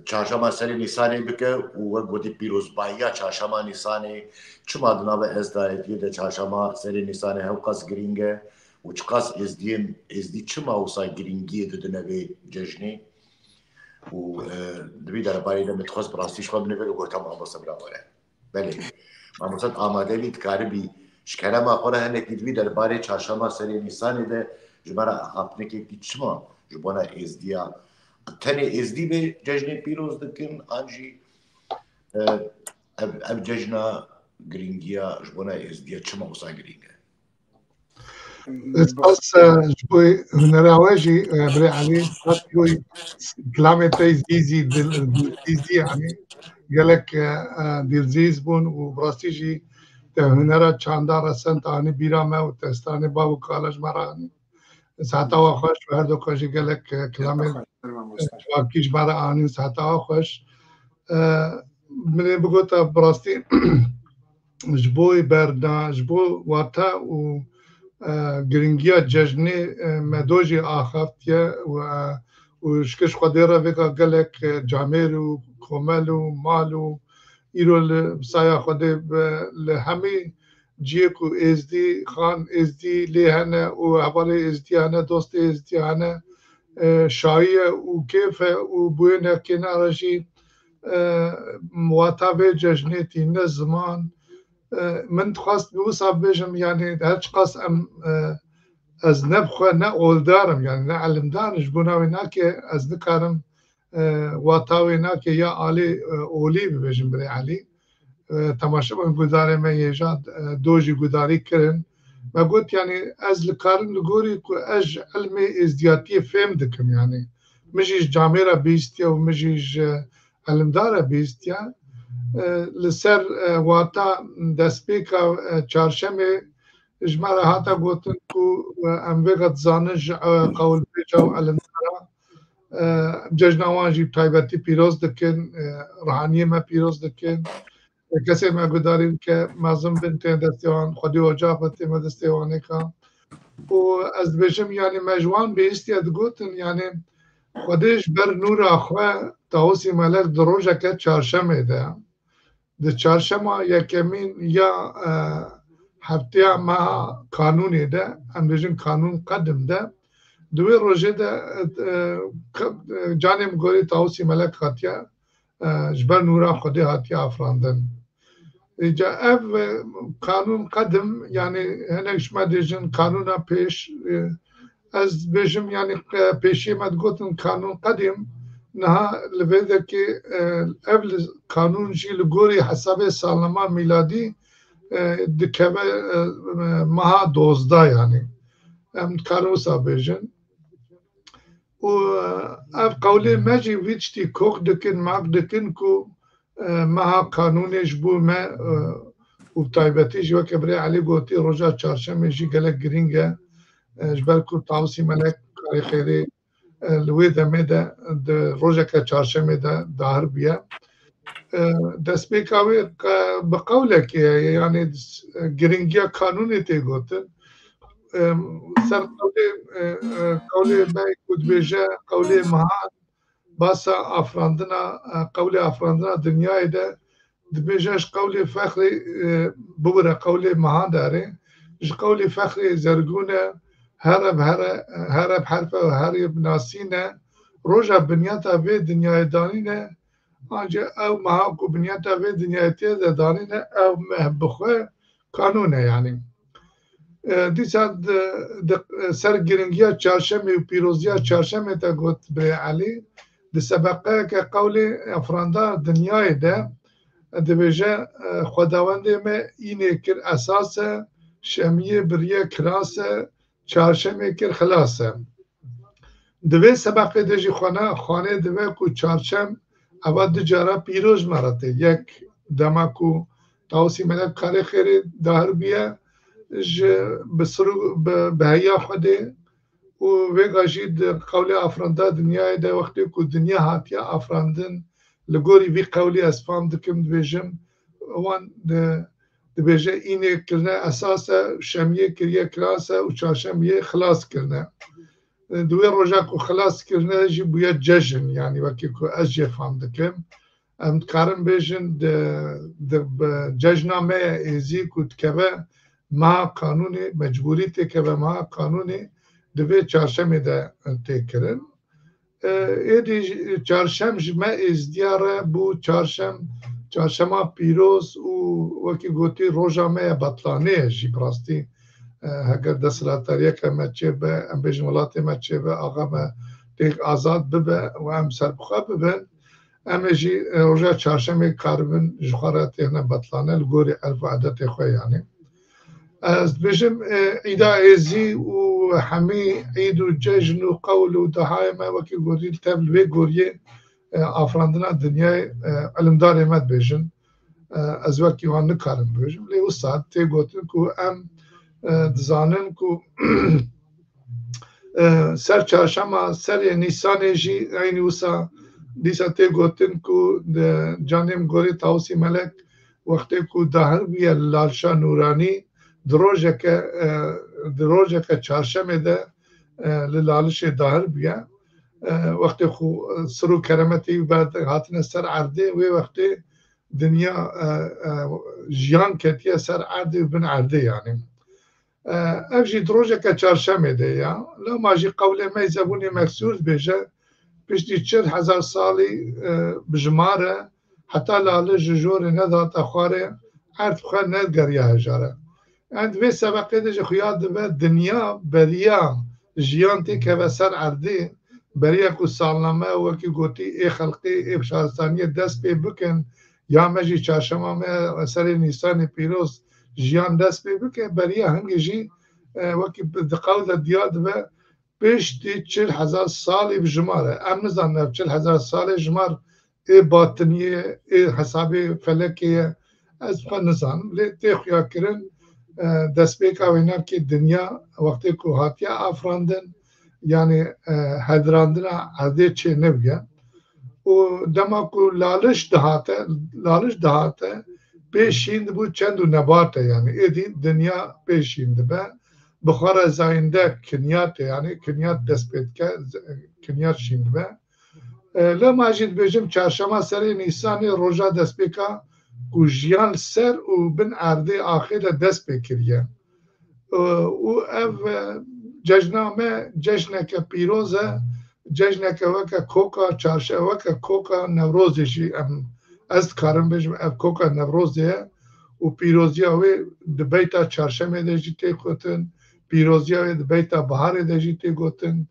çarşema serê Nîsanê bike û we gotî pîrozbahiya çarşema Nîsanê, çima di nava êzdayetiyê de çarşema serê Nîsanê hewqas girîng e û çiqas êzdiyên, êzdî çima wisa girîngiyê didine vê cejnê? Û, e, di vî derbarê de min dixwest bi rastî ji xwe binivê û gote mamoste bira were. Belê. Mamoste, amade bî, dikaribî ji kerema xwe re hinekî di vî derbarê çarşema serê Nîsanê de ji me re axaftinekê bikî, çima ji bona êzdiya, tenê êzdî vê cejnê pîroz dikin, an jî, e, ev, ev cejna girîngiya ji bona êzdiya çima wisa girîng e? Spas ji bo hunera we jî, e, birê Elî, spas ji bo kilamê te zî zî dil, dil zî zî, yanî gelek, e, e, dilzîz bûn û bi rastî jî te hunera çanda resend anî bîra me û te stranê bav û kala ji me re anî. Seheta we xweş û her doka jî gelek, e, kilamê, e, çavkî ji me re anî, seheta we xweş. E, min ê bigota bi rastî ji bo berna, ji bo wata û, e, giringiya cejnê, e, me do jî axaftiye û, e, û ji kiş Xwedê re vêga gelek, e, camêr û komel û mal û îro li saya Xwedê bi, li hemî cihê ku êzdî, xan êzdî lê hene û hevalê êzdî hene, dostê êzdî hene, e, şayî ye û kêf e û bûyê nekêna re jî, e, wata vê cejnê tîne ziman. E, min dixwest bi wisa bibêjim, yanî her çiqas em, e, ez ne bi xwe ne oldar im, yanî ne elimdar im, ji bona wê nake ez nikarim, e, wata wê nake ya alê, e, olî bibêjim birê Elî. E, temaşevan guhdarê me yê jî, e, do jî guhdarî kirin. Me got, yanî ez li karim li gorî ku ez ji ilmê êzdiyatiyê fêm dikim, yanî min jî ji camêra bihîstiye û min jî ji elimdara bihîstiye. E, li ser, e, wata destpêka, e, çarşemê ji me re hate gotin ku, e, em vêga dizanin ji, e, qewilbêja û elimdara, e, cejna wan jî taybetî pîroz dikin, e, rihaniyê me pîroz dikin. E, kesê me guhdarî bike, mezin bin tê destê wan, Xwedê ocax be tê me destê wan êka. Û ez dibêjim, yanî me ji wan bihîstiye digotin, yanî Xwedê ji ber nûra xwe Tawusî Melek di rojeke çarşemê de, di çarşema yekemîn ya, e, hefteya meha kanûnê de, em bêjin kanûn qedim de, di wê rojê de, e, e, ke-, e, canê min gorî Tawusî Melek hatiye, e, ji ber nûra Xwedê hatiye afirandin. Îca ev, e, kanûn qedim, yanî hinek ji me dêjin kanûna pêş, e, ez bêjim, yanî, e, pêşiyê me digotin kanûn qedîm, niha li vê dekê, e, ev li, kanûn jî li gorî hesabê salnama mîladî, e, dikeve, e, e, meha dozdeh, yanî. Em dikarin wisa bêjin. Û, e, ev qewlê me jî vî tiştî kok dikin, mak dikin ku, e, meha kanûnê ji bo me, e, û bi taybetî jî weke birê Elî gotî, roja çarşemê jî gelek girîng e. E, ji ber ku Tawusî Melek karê xêrê, e, li wê demê de di rojeke çarşemê de dahir bûye. E, destpêka wê qe-, bi qewlekê ye, yanî, e, giringiya kanûnê tê gotin. E, ser qewlê, e, e, qewlê me ku dibêje qewlê mehan, basa afirandina, e, qewlê afirandina dinyayê de dibêje, ji qewlê fexrê, e, bibire qewlê mehan derê, ji qewlê fexrê zergûn e, here bi here, here bi herfe û herê bi nasîn e, roja binyata vê dinyayê danîne, ancî ew meha ku binyata vê dinyayê tê de danîne, ew meh bi xwe kanûn e, yanî. E, dîsa di, di, ser giringiya çarşemê û pîroziya çarşemê te got birê Elî, di sebeqeyeke qewlê afiranda dinyayê de dibêje, e, Xwedawendê me înê kir esas e, şemiyê biriye kiras e, çarşemê kir xilas e. Di vê sebeqê de jî xwana, xwanê dibe ku çarşem eva du cara pîroz me re tê. Yek dema ku Tawusî Melek karê xêrê dahir bûye, ji bi sir û bi, bi heya Xwedê û vêga jî di qewlê afiranda dinyayê de wextê ku dinya hatiye afirandin, li gorî vî qewlê ez fam dikim, dibêjim, wan di, dibêje înê kirine esas e, şemiyê kiriye kiras e û çarşemiyê xilas kirine. Di wê roja ku xilas kirine jî bûye cejn, yanî wekî ku ez jê fam dikim. Em dikarin bêjin di, di, bi cejna me ye êzî ku dikeve meha kanûnê, mecbûrî têkeve meha kanûnê, di vê çarşemê de tê kirin. E, êdî ji, çarşem ji me êzdiya re bû çarşem, çarşema pîroz û wekî gotî roja me ye betlanê ye jî bi rastî. E, heger desthilatdariyeke me çêbe, em bêjin welatê me çêbe, axa me têk azad bibe û em serbixwe bibin, em ê jî, e, roja çarşemê karibin ji xwe re têxine betlane li gorî erf û edetê xwe, yanî. Ez dibêjim, e, îda êzî û hemî îd û cejn û qewl û dahayê me wekî gorî li tev li vê goriyê, e, afirandina dinyayê, e, ilimdarê me dibêjin. E, ez wekî wan nikarim bibêjim. Lê wisa tê gotin ku em, e, dizanin ku, e, ser çarşema serê Nîsanê jî eynî wisa dîsa tê gotin ku di canê min gorî Tawusî Melek wextê ku dahir bûye li Lalşa Nûranî, di rojeke, e, di rojeke çarşemê de, e, li Lalişê dahir bûye. E, wextê xwe, e, sir û keremetê wî ber hatine ser erdê, wê wextê dinya, e, e, jiyan ketiye ser erdê û bin erdê yanî. E, ev jî di rojeke çarşemê de ya. Loma jî qewlê me Zebûnê Meksûr dibêje, piştî çil hezar salî, e, bi jimar e, heta Laliş ji jorê nedihate xwarê, erd bi xwe negeriya hejare. Em di vê sebeqê de jî xuya dibe dinya beriya jiyan têkeve ser erdê, beriya ku salname wekî gotî ê xelqê, ê şaristaniyê dest pê bikin, ya me jî çarşema me serê Nîsanê pîroz jiyan dest pê bike, beriya hingê jî, e, wekî di qewl de diyar dibe, piştî çil hezar salî bi jimar e. Em nizanin ev çil hezar salê jimar ê batiniyê, ê hesabê felekê ye. Ez xwe nizanim. Lê tê xuya kirin, e, destpêka wênakê dinya wextê ku hatiye afirandin, yanî, e, hedirandina erdê çê nebûye. Û dema ku Laliş dihate, Laliş dihate, pê şîn dibû çend û nebate, yanî êdî dinya pê şîn dibe. Bi xwe re zayinde kinyat e, yanî kinyat dest pê dike, z-, kinyat şîn dibe. E, lê ma jî dibêjim çarşema serê Nîsanê roja destpêka ku jiyan li ser û bin erdê axê de dest pê kiriye. E, û ev, e, cejna me cejneke pîroz e, cejneke weke koka çarşe-, weke koka Newrozê jî em, ez dikarim bêjim ev koka Newrozê ye û pîroziya wê di beyta çarşemê de jî tê gotin, pîroziya wê di beyta biharê de jî tê gotin.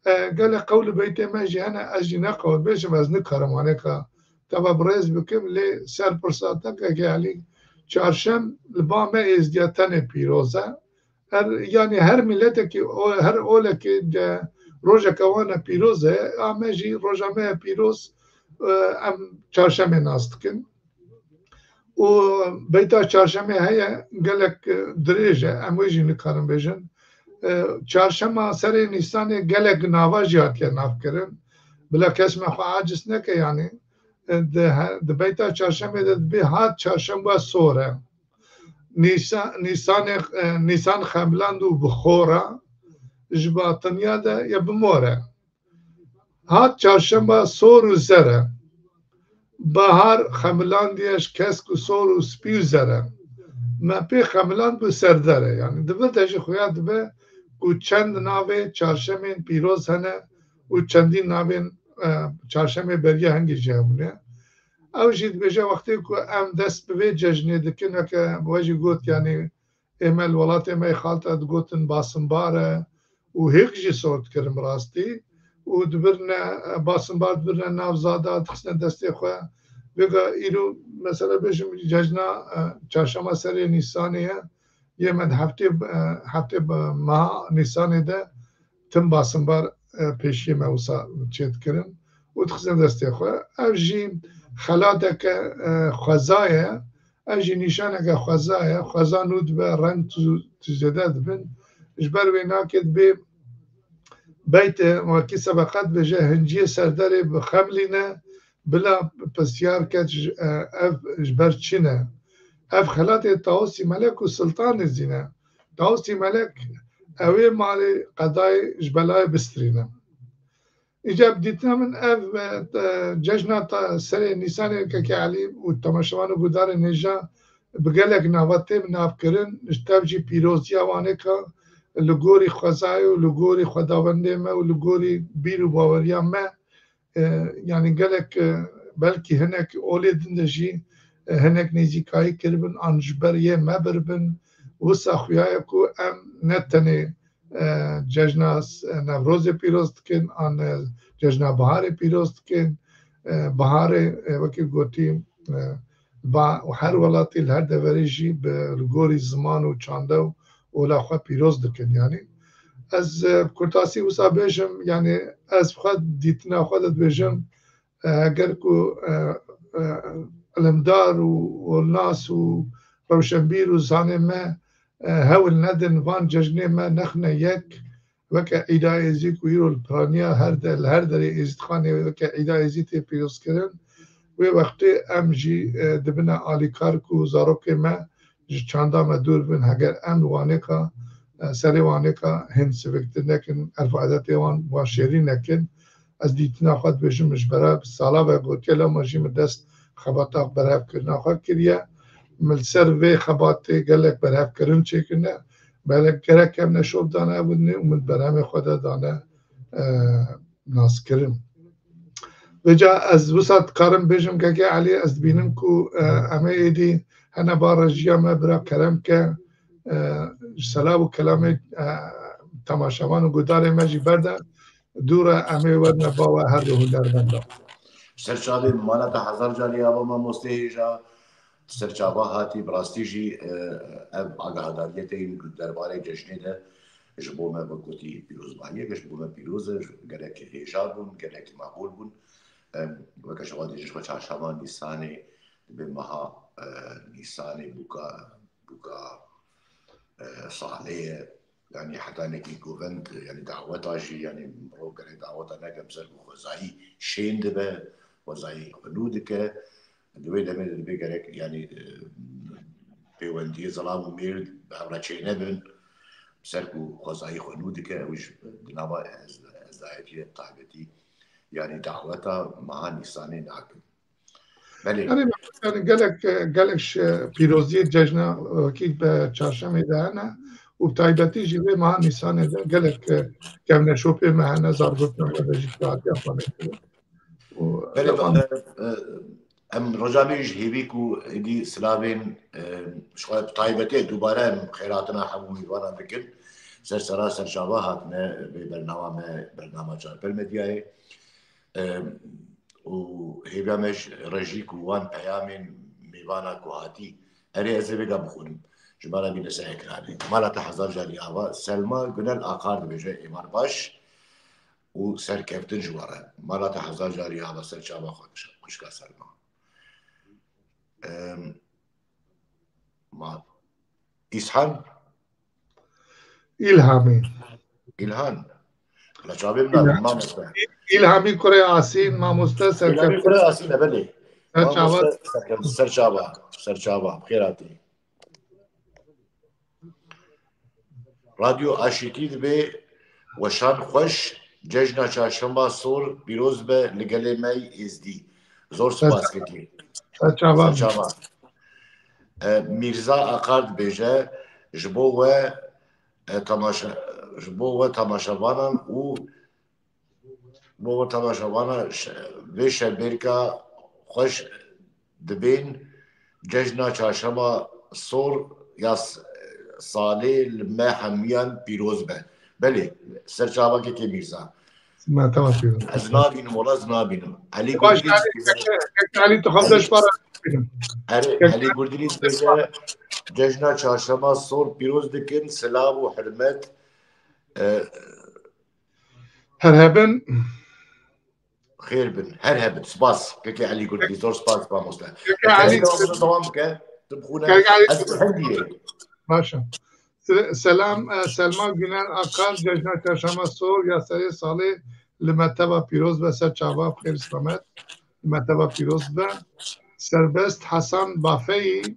E, gelek qewl û beytê me jî hene, ez jî ne qewl bêjim, ez nikarim waneka te ve bi rêz bikim, lê ser pirsa te keke Elî, çarşem li ba me êzdiya tenê pîroz e. Her, yanî her miletekî, o-, her olekê de rojeke wan e pîroz e, a me jî roja me ye pîroz, e, em çarşemê nas dikin. Û beyta çarşemê heye, gelek, e, dirêj e, em wê jî nikarin bêjin. E, çarşema serê Nîsanê gelek nava jî hatiye navkirin. Bila kes me xwe aciz neke, yanî, e, di he-, di beyta çarşemê de dibê hat çarşemba sor e. Nîsa-, Nîsanê, e, Nîsan xemiland û bi xor e, ji batiniya de ya bi mor e. Hat çarşemba sor û zer e. Bahar xemilandiye ji kesk û sor û spî û zer e. Me pê xemiland bû serder e. Yanî di vir de jî xuya dibe ku çend navê çarşemên pîroz hene û çendîn navên, e, çarşemê beriya hingê jî hebûne. Ew jî dibêje wextê ku em dest bi vê cejnê dikin, weke we jî got, yanî ê me li welatê me yê xalta digotin basimbar e û hêk jî sor dikirin bi rastî û dibirine, basimbar dibirine nav zada, dixistine destê xwe. Vêga îro mesela bêjim cejna, e, çarşema serê Nîsanê ye. Yê me di heftê, e, heftê, e, meha Nîsanê de tim basimbar, e, pêşiyê me wisa çêdikirin û dixistin destê xwe. Ev jî xelateke, e, xweza ye. Ev jî nîşaneke xweza ye. Xweza nû dibe, reng tu, tu zêde dibin. Ji ber wê nake dibê beytê wekî sebeqet bêje, hinciyê serderê bixemilîne, bila pisyar ket ji, e, ev ji ber çi ne? Ev xelatê Tawusî Melek û Siltanê zî ne. Tawusî Melek ew ê malê qedayê ji belayê bistirîne. Îca bi dîtina min ev, e, te-, cejna ta-, serê Nîsanê Keke Elî û temaşevan û guhdarên hêja bi gelek nava tê bi nav kirin, ji tev jî pîroziya wanêka li gorî xwezayê û li gorî xwedawendê me û li gorî bîr û baweriya me, e, yanî gelek, e, belkî hinek olê din de jî, e, hinek nêzîkayî kiribin an ji ber yê me biribin. Wisa xuya ye ku em ne tenê, e, cejna s-, Newrozê pîroz dikin, an, e, cejna Biharê pîroz dikin. E, Biharê, e, wekî gotî, e, ba û her welatî li her deverê jî bi li gorî ziman û çande û ola xwe pîroz dikin. Yanî ez, e, bi kurtasî wisa bêjim, yanî ez bi xwe dîtina xwe de dibêjim, e, eger ku, e, e, ilimdar û olnas û rewşenbîr û zanê me, e, hewl nedin van cejnê me nexne yek, weke Îda Êzî ku îro li piraniya her de, li her derê Êzîdxanê weke Îda Êzî tê pîrozkirin, wê wextê em jî, e, dibine alîkar ku zarokê me ji çanda me dûr bin. Heger em li Wanêka, e, serê Wanêka hin sivik nekin, erf û adetê wan, wan şêrîn nekin, ez dîtina xwe dibêjim, ji bera sala ve gotiye, lewma jî min dest xebata berhevkirina xwe kiriye. Min li ser vê xebatê gelek berhevkirin çêkirine, belek gerek kevne şop dane ew dinê û min berhemê xwe de dane, e, naskirin. Vêca ez wisa dikarim bêjim, Kekê Elî, ez dibînim ku, e, em ê êdî hene ba rejiya me, bira kerem ke, e, ji selav û kelamê, e, temaşevan û gudarê me jî berde. Dû re em ê werine ba we her du hunermenda. Ser çavê, mala te hezar carî ava, mamoste hêja. Ser çava hatî, bi rastî jî, e, ev agahdariye te yên derbarê cejnê de ji bo me, wek gotî, pîrozbahiyek e, ji bo me pîroz e, gelek hêja bûn, gelek maqûl bûn. Em, weke ji xwe dê ji xwe çarşema Nîsanê, dibe meha, e, Nîsanê bûka, bûka, e, salê ye. Yanî heta nekî govend, yanî daweta jî, yanî mirov gelek daweta neke, bi ser ku xwezayî şên dibe, xwezayî xwe nû dike. Di wê demê de dibê gerek, yanî, e, pêwendiyê zilam û mêr bi hev re çênebin. Bi ser ku xwezayî xwe nû dike, ew jî di nava ez-, ezdayetiyê taybetî, yanî daweta meha Nîsanê nakin. Belê. Yanî, yanî gelek, gelek şi-, pîroziyê cejna wekî bi çarşemê de hene û bi taybetî jî vê meha Nîsanê de gelek, e, kevneşopê me hene, zargotina me de jî hatiye xwe nêkirin. Û Belê, lewma e, e, em roja me jî hêvî ku êdî silavên, e, ji xwe bi taybetî dubare em xêrhatina hemû mêvanan bikin. Ser sera ser çava hatine vê bernama me, bernama Çarpel Medyayê. Em, û hêviya me ji rejî ku wan peyamên mêvana ku hatî, erê, ez ê vêga bixwînim. Ji me re bîne ser ekranê. Mala te hezar carî ava. Selma Gunel Akar dibêje, êvar baş û serkeftin ji we re. Mala te hezar carî ava, ser çava xwe, xwişka Selma. Em, ma, Îshan? Îlhamî. Îlhan. La çavê min nabin, mamoste. Îlhamî kurê Asîn, mamoste. Îlhamî serkeftin. Kurê Asîn e, belê. Ser çava. Mamoste, serkeftin, ser çava, ser çava. Bi xêr hatî. Radyo Aşîtî dibê weşan xweş, cejna Çarşemba Sor pîroz be li gelê me yî Êzdî. Zor spas Kekê. Ser çava. Ser çava. E, Mîrza Akar dibêje, ji bo we, e, temaşe-, ji bo we temaşevanan û bo we temaşevana şe-, vê şevbêrka xweş dibên cejna Çarşema Sor ya s-, salê li me hemiyan pîroz be. Belê, ser çava Kekê Mîrza. Me teva pîroz. Ez nabînim, wala ez nabînim. Elî Baş, Gurgilî Elî, dibêje, Keke, Keke Elî, to xwe deş para. Erê, Keke Elî Gurgilî dibêje, cejna Çarşema Sor pîroz dikin, silav û hurmet. E, Her hebin. Xêr bin, her hebin. Spas. Keke Elî Gurgilî, zor spas, mamoste. Keke Elî. Dewam bike. Tu bixwîne. Keke Elî. Ez bi Hindiyê. Baş e. Se-, selam, e, Selma Güner Akar, cejna Çarşema Sor ya serê salê li me teva pîroz be, ser çava, bi xêr selamet. Li me teva pîroz be. Serbest Hasan Bafeyî,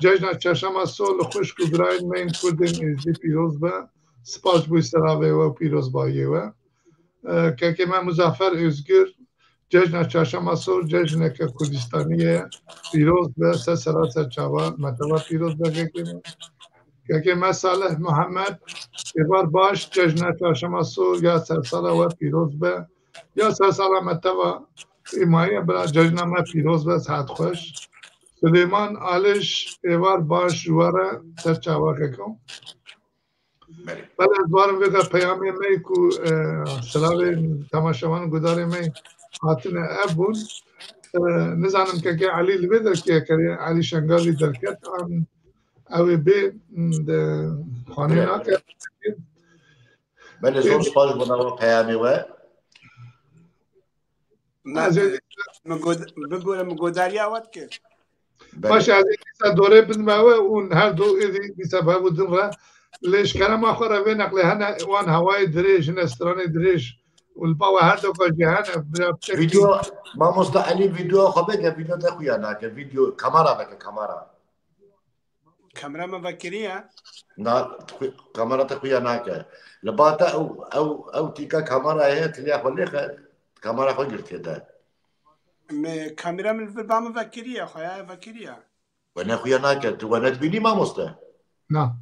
cejna Çarşema Sor li xwişk û birayên me yên Kurdên Êzdî pîroz be. Spas ji bo selavê we û pîrozbayiyê we. E, kekê me Muzaffer Ozgur, cejna Çarşema Sor cejneke Kurdistanî ye. Pîroz be, ser sera ser çava me teva pîroz be kekê me. Kekê me Salih Muhammed, êvar baş, cejna Çarşema Sor ya sersala we pîroz be. Ya sersala me teva îmaye bira, cejna me pîroz be, saet xweş. Silêman Aliş, êvar baş ji we re, ser çava keko. Belê. Belê, ez barim vêga peyamê me ku, e, silavê temaşevan û gudarê me hatine ev bûn. E, nizanim kekê Elî li vê derkê kerê, Elî Şengalî derket, an ew ê bê, m, de xanê nake. Belê, zor spas ji bo nava peyamê we. Na, Ez ê min god-, bigore, min godariya we dike. Belê. Baş, ez ê dîsa dorê bidime we û her du êdî dîsa bi hev û din re. Lê ji kerema xwe re vê neqlê hene wan hewayê dirêj, hine stranê dirêj û li ba we her doka jî hene. Bira piçek Vîdeo, mamosta Elî, vîdeo xwe veke, vîdeo te xuya nake, vîdeo, kamera veke, kamera. Kamera me vekiriye. Na, xu-, kamera te xuya nake. Li ba te ew, ew, ew tîka kamera heye, tiliya xwe lêxe, kamera xwe girtiye te. Me kamera min li vir ba min vekiriye, xwe ya vekiriye. We ne xuya nake, tu we ne dibînî mamoste? Na.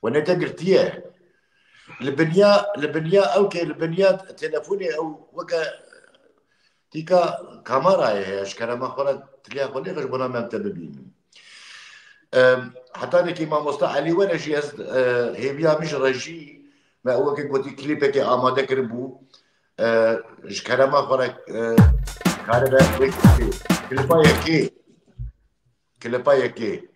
We ne te girtiye. Li binya, li binya ew ke, li binya telefonê ew weke tîka kamerayê heye, ji kerema xwe re tiliya xwe lêxe ji bona me em te bibînin. Em, heta nekî mamosta Elî were jî ez, e, hêviya min ji re jî me ew weke gotî klîpekê amade kiribû. E, ji kerema xwe re, e, karibe wê klipa yekê. Klipa yekê.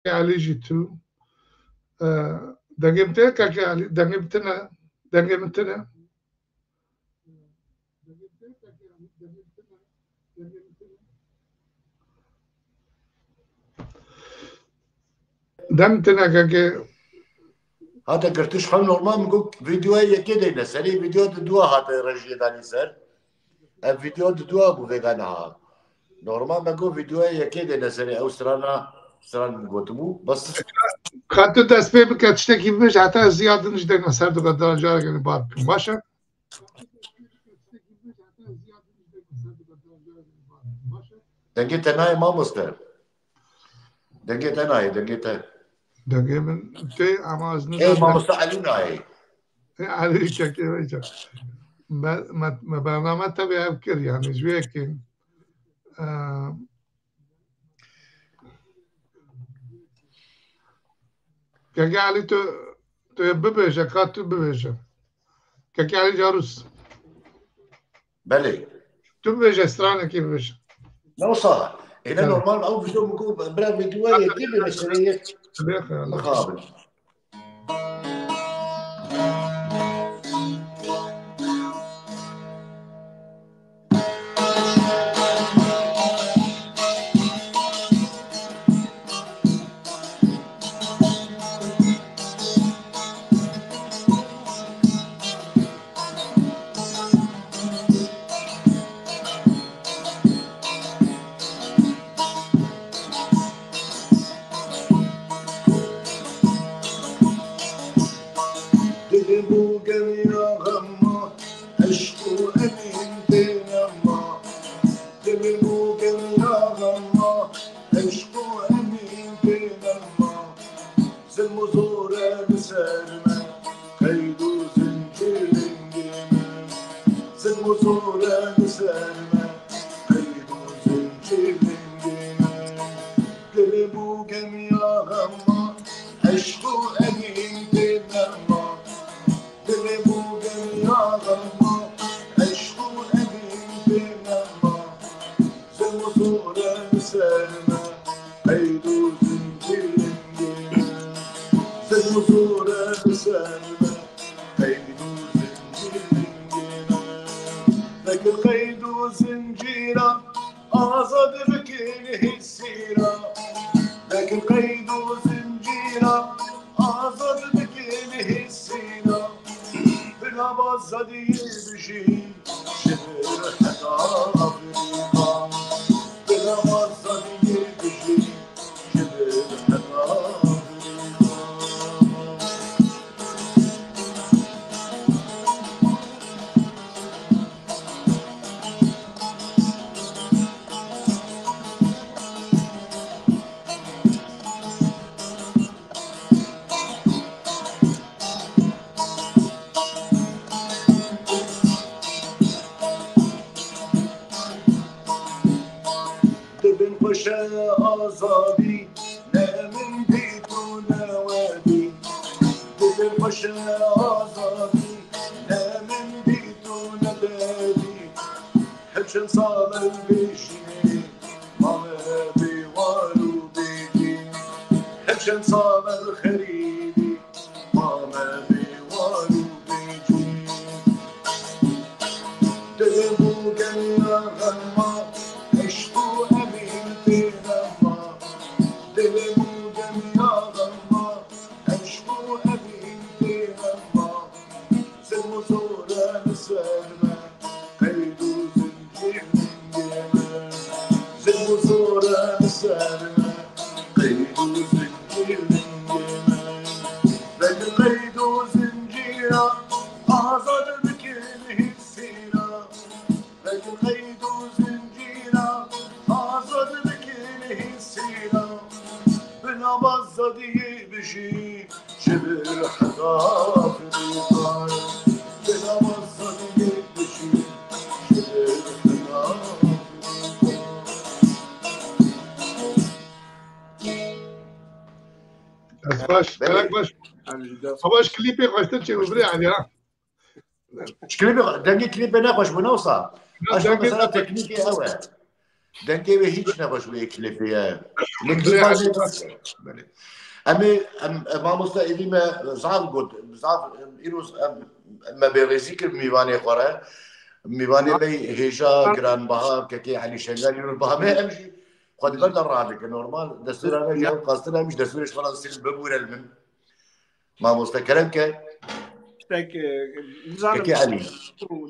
Elî jî tu. E, dengê min tê, kekê Elî, dengê min tine, dengê min tine. Dem tine kekê. Hate girtiş xwe normal, min got, vîdeoya yekê deyne serê, vîdeo di dua hate rejiyê danî ser. Ev vîdeo di dua bû vêga niha. Normal me got vîdeoya yekê deyne serê, ew strana, stran min gotibû. Bes. Ka tu dest pê bike, tiştekî bibêje, heta ez ya din jî deyne ser, tu ka dan careke bar bikim. Baş e? Dengê te nayê mamoste. Dengê te nayê, dengê te. Dengê min tê, ama ez Ey, nizanim. Mamoste Elî nayê. Ê, Elî çekê, veyce. Me, me, me bername tevî ev kir, yani, ji wê yekê. Eee, Keke Elî, tu, tu bibêje, ka tu bibêje. Keke Elî Carûs. Belê. Tu bibêje, stranekê bibêje. Ne wisa? Êne Belê. Normal, ew vîdeo min got, bira vîdeoya yekê bê meseleyê. Lê xeyal. Mixabin. Zilm û zor e li ser me, qeyd û zincîr lingê me. Dilê bû gemiya xema, eşq û evîn tê nema. Dilê bû gemiya xema, eşq û evîn tê nema. Zilm û zor e li ser me, qeyd û zincîr lingê me. Zilm û zor e li ser me, qeyd û zincîr lingê me. Vekir qeyd û zincîra, azad bikin hîsîra. Vekir qeyd û zincîra, azad bikin hîsîra. Bila bazadiyê bijî, ji vir heta Afrîka. Bila bazadiyê bijî, ji vir heta Afrîka. Dibin xweş e azadî, ne min dît û ne we dît. Dibin xweş e azadî, ne min dît û ne te dît. Her çend sal el bêjî, ma me bê war û bê dîn. Her çend sal el xerîbî, ma me bê war û bê dîn. Dilê bû gemiya xema, eşq û evîn tê nema. Dilê bû gemiya xema, eşq û evîn tê nema. Zilm û zor e li ser me, qeyd û zincîr lingê me. Zilm û zor e li ser me, qeyd û zincîr lingê me. Vekir qeyd û zincîra, azad bikin hîsîra. Vekir qeyd û zincîra, azad bikin hîsîra. Bila bazadiyê bijî, ji vir heta Afrîka. Bila bazadiyê bijî, ji vir heta Afrîka. Ez baş, Belê. Gelek baş. Savaş klîpê xweştir çêbû birê Elî ha. Ji klîpê, dengê klîpê nexweş bû, ne wisa? Ya, eşya dengê mesela nexweş. Teknîkê ew e. Dengê wê hîç nexweş bû yê klîpê ye. Lê klîpa jê rast e. Belê. Em ê, em, em, mamoste êdî me zaf got, zaf, em, îro, em, me bêrêzî kir mîvanê xwe re. Mîvanê me hêja, giranbaha, kekê Elî Şengalî, îro baha me em jî xwe di ber de radikin. Normal, destûra me jî ew qastin em jî destûrê ji xwe re sîl bibûre li min. Mamoste kerem ke. Tiştek, e, nizanim, Kekê Elî.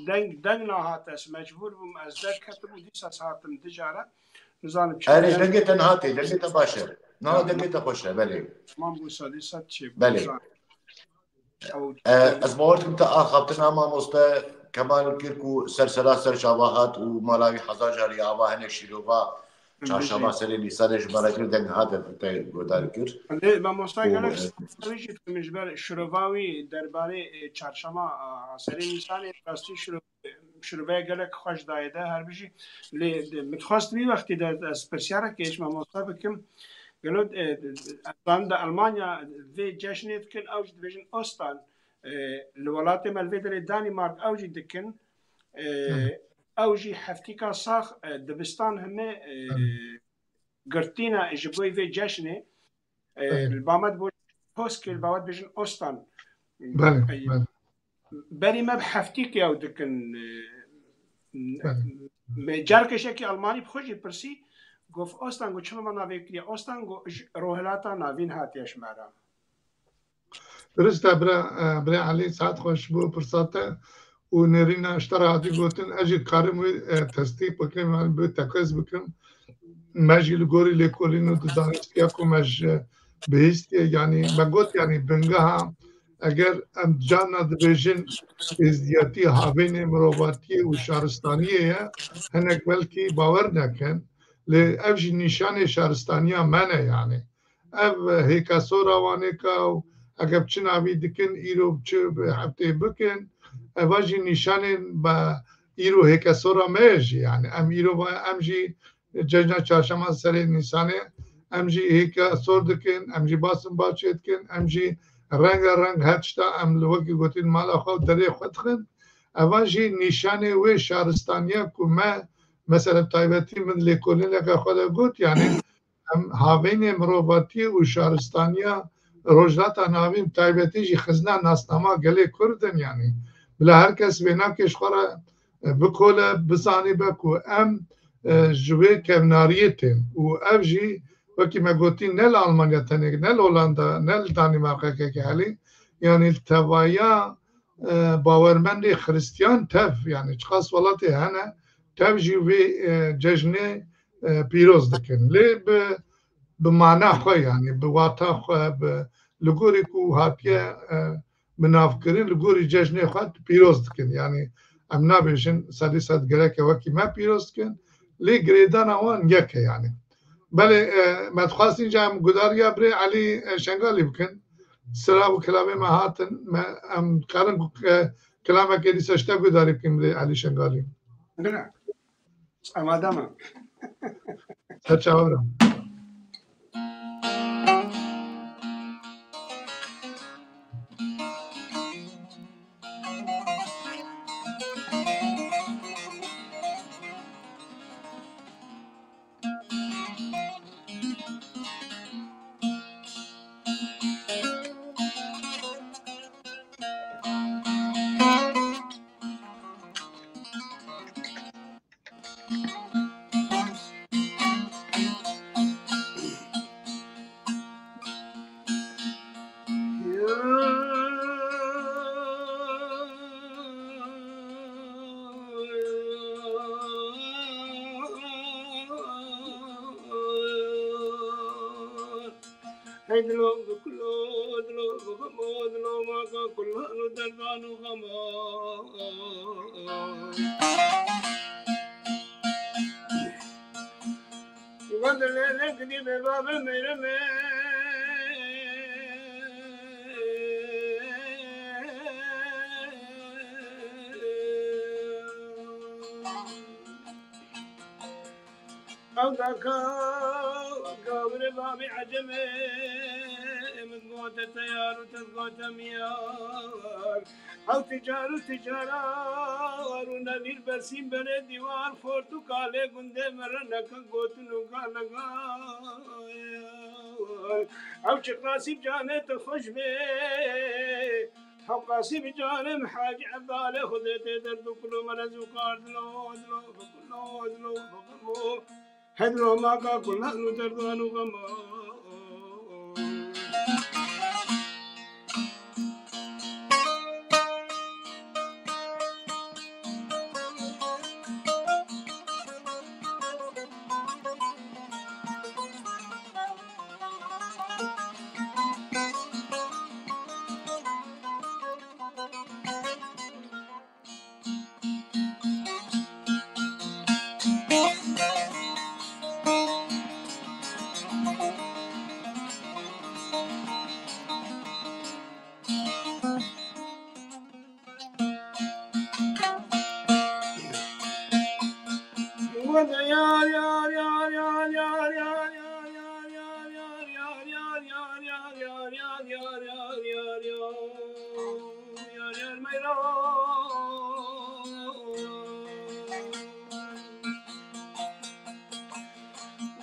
Deng, deng nahate, ez mecbûr bûm, ez derketim û dîsa ez hatim dijara. Nizanim çi Erê, deng. Dengê te nihatê, dengê te baş e. Niha dengê te xweş e, belê. Tamam, wisa dîsa çi bû, Belê. Nizanim. Ew E, ez bawer dikim te axaftina mamoste Kemal Kirk û ser sera ser çava hat û mala wî hezar carî ava hinek şîrova Çarşema serê Nîsanê ji me re kir, deng hate te guhdar kir. Lê mamosta û, gelek e, wî jî dikim ji ber şirova wî derbarê, e, çarşema, a, serê Nîsanê rastî şiro-, şiroveye gelek xweş dayê de her bijî. Lê de, min dixwest vî wextî de ez pirsyarek ji mamosta bikim. Gelo, e, de, de, ez zanim di Elmanya vê ceşnê dikin, ew jî dibêjin Ostan. E, li welatê me li vê derê Danîmark ew jî dikin. E, Hı. Ew jî heftîka sax, e, dibistan heme, e, Hı. Girtîne ji bo vê ceşnê, e, Hı. Li ba me dibêjin Poskê, li ba we dibêjin Ostan. Belê, E, belê. Berî me bi heftîkê ew dikin, e, Belê. Me carkêşekî Almanî bi xwe jî pirsî, got, Ostan, got, çima me navê kiriye Ostan, got, ji Rohilata Navîn hatiye ji me re. Durist e, bira, e, birê Elî, saet xweş bo pirsa te û nêrîna ji te re hatî gotin, ez jî dikarim wî, e, tesdîq bikim, yanî bi tekez bikim. Me jî li gorî lêkolîn û di zanîstiya ku me ji bihîstiye, yanî me got, yanî bingeha, eger em carna dibêjin êzdiyatî havênê mirovatiyê û şaristaniyê ye, hinek belkî bawer nekin, lê ev jî nîşanê şaristaniya me ne, yanî. Ev hêka sora Wanê ka û eger bi çi navî dikin, îro bi çi bi heftê bikin, eva jî nîşanên be îro hêkesora me ye jî. Yani em îro va em jî cejna çarşema serê Nîsanê, em jî hêka sor dikin, em jî basin bahçê dikin, em jî renga reng her tişta em li wekî gotin mala xwe û derê xwe dixin. Eva jî nîşanê wê şaristaniya ku me, mesela taybetî min lêkolîneke xwe de got, yani em havênê mirovatiyê û şaristaniya Rojhilata Navîn taybetî jî xizna nasnama gelê Kurd in, yani bila her kes vênakê ji xwe re, e, bikole, bizanîbe ku em, e, ji wê kevnariyê tên û ev jî wekî me gotî ne li Almanya tenê, ne li Holanda, ne li Danîmarkekeke helî, yani li tevaya, e, bawermendê Xiristiyan tev, yani çiqas welatê hene, tev jî vê, e, cejnê, e, pîroz dikin. Lê bi, bi mana xwe, yani bi wata xwe, bi, li gorî ku hatiye, e, binavkirin, li gorî cejnê xwe pîroz dikin. Yani em nabêjin sedî sed gereke wekî me pîroz dikin. Lê girêdana wan yek e yani. Belê, e, me dixwest înca em gudariya birê Elî, e, Şengalî bikin. Sira û kilamê me hatin. Me, em karin, e, kilamekê dîsa ji te gudarî bikin birê Elî Şengalî. Bira. Amade me. Ser çava bira. Hey dilo, bi kulo, dilo, bi xemo, dilo, maka kulan û derdan û xema. Wende lê, lê gidî be, babe, mêre me. Ew daka gavre babê ecemê, min gote teyar û te gote miyar. Ew ticar û ticarar û nevîr bersîn berê dîwar, xort û kalê gundê me re neke gotin û galega. Ew çi qasî canê te xweş bê. Heqasî bi canê min Hacî Evdalê Xwedê tê derd û kulo merez û kar dilo, dilo, bi kulo, dilo, bi xemo. Hedro maka kulan û derdan û xema.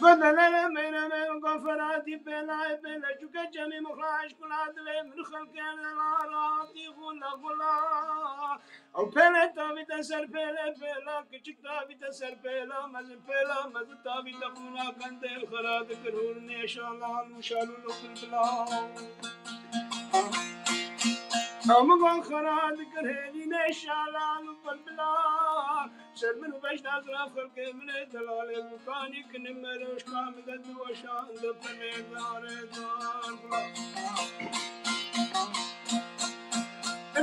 Bedelele meyre me, gaferatî pêlayê pêle, çuke cemî min xaş kula dilê min xelkê lara hatî xula xula. Ew pêle tavîte ser pêlê pêla, kiçik tavîte ser pêla mezin, pêla mezin tavîte xula, qendê xera dikir hûr nêşalan û şalûl û bilbila. Ew min got xera dikir hêlî nêşalan û bilbila. Ser min û beşna zirav xelkê min ê delalê, gukanî kinim merojka min de diweşan de pemê darê dar.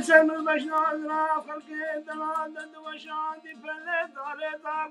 Ser min û beşna zirav xelkê delal de diweşan di pemê darê dar.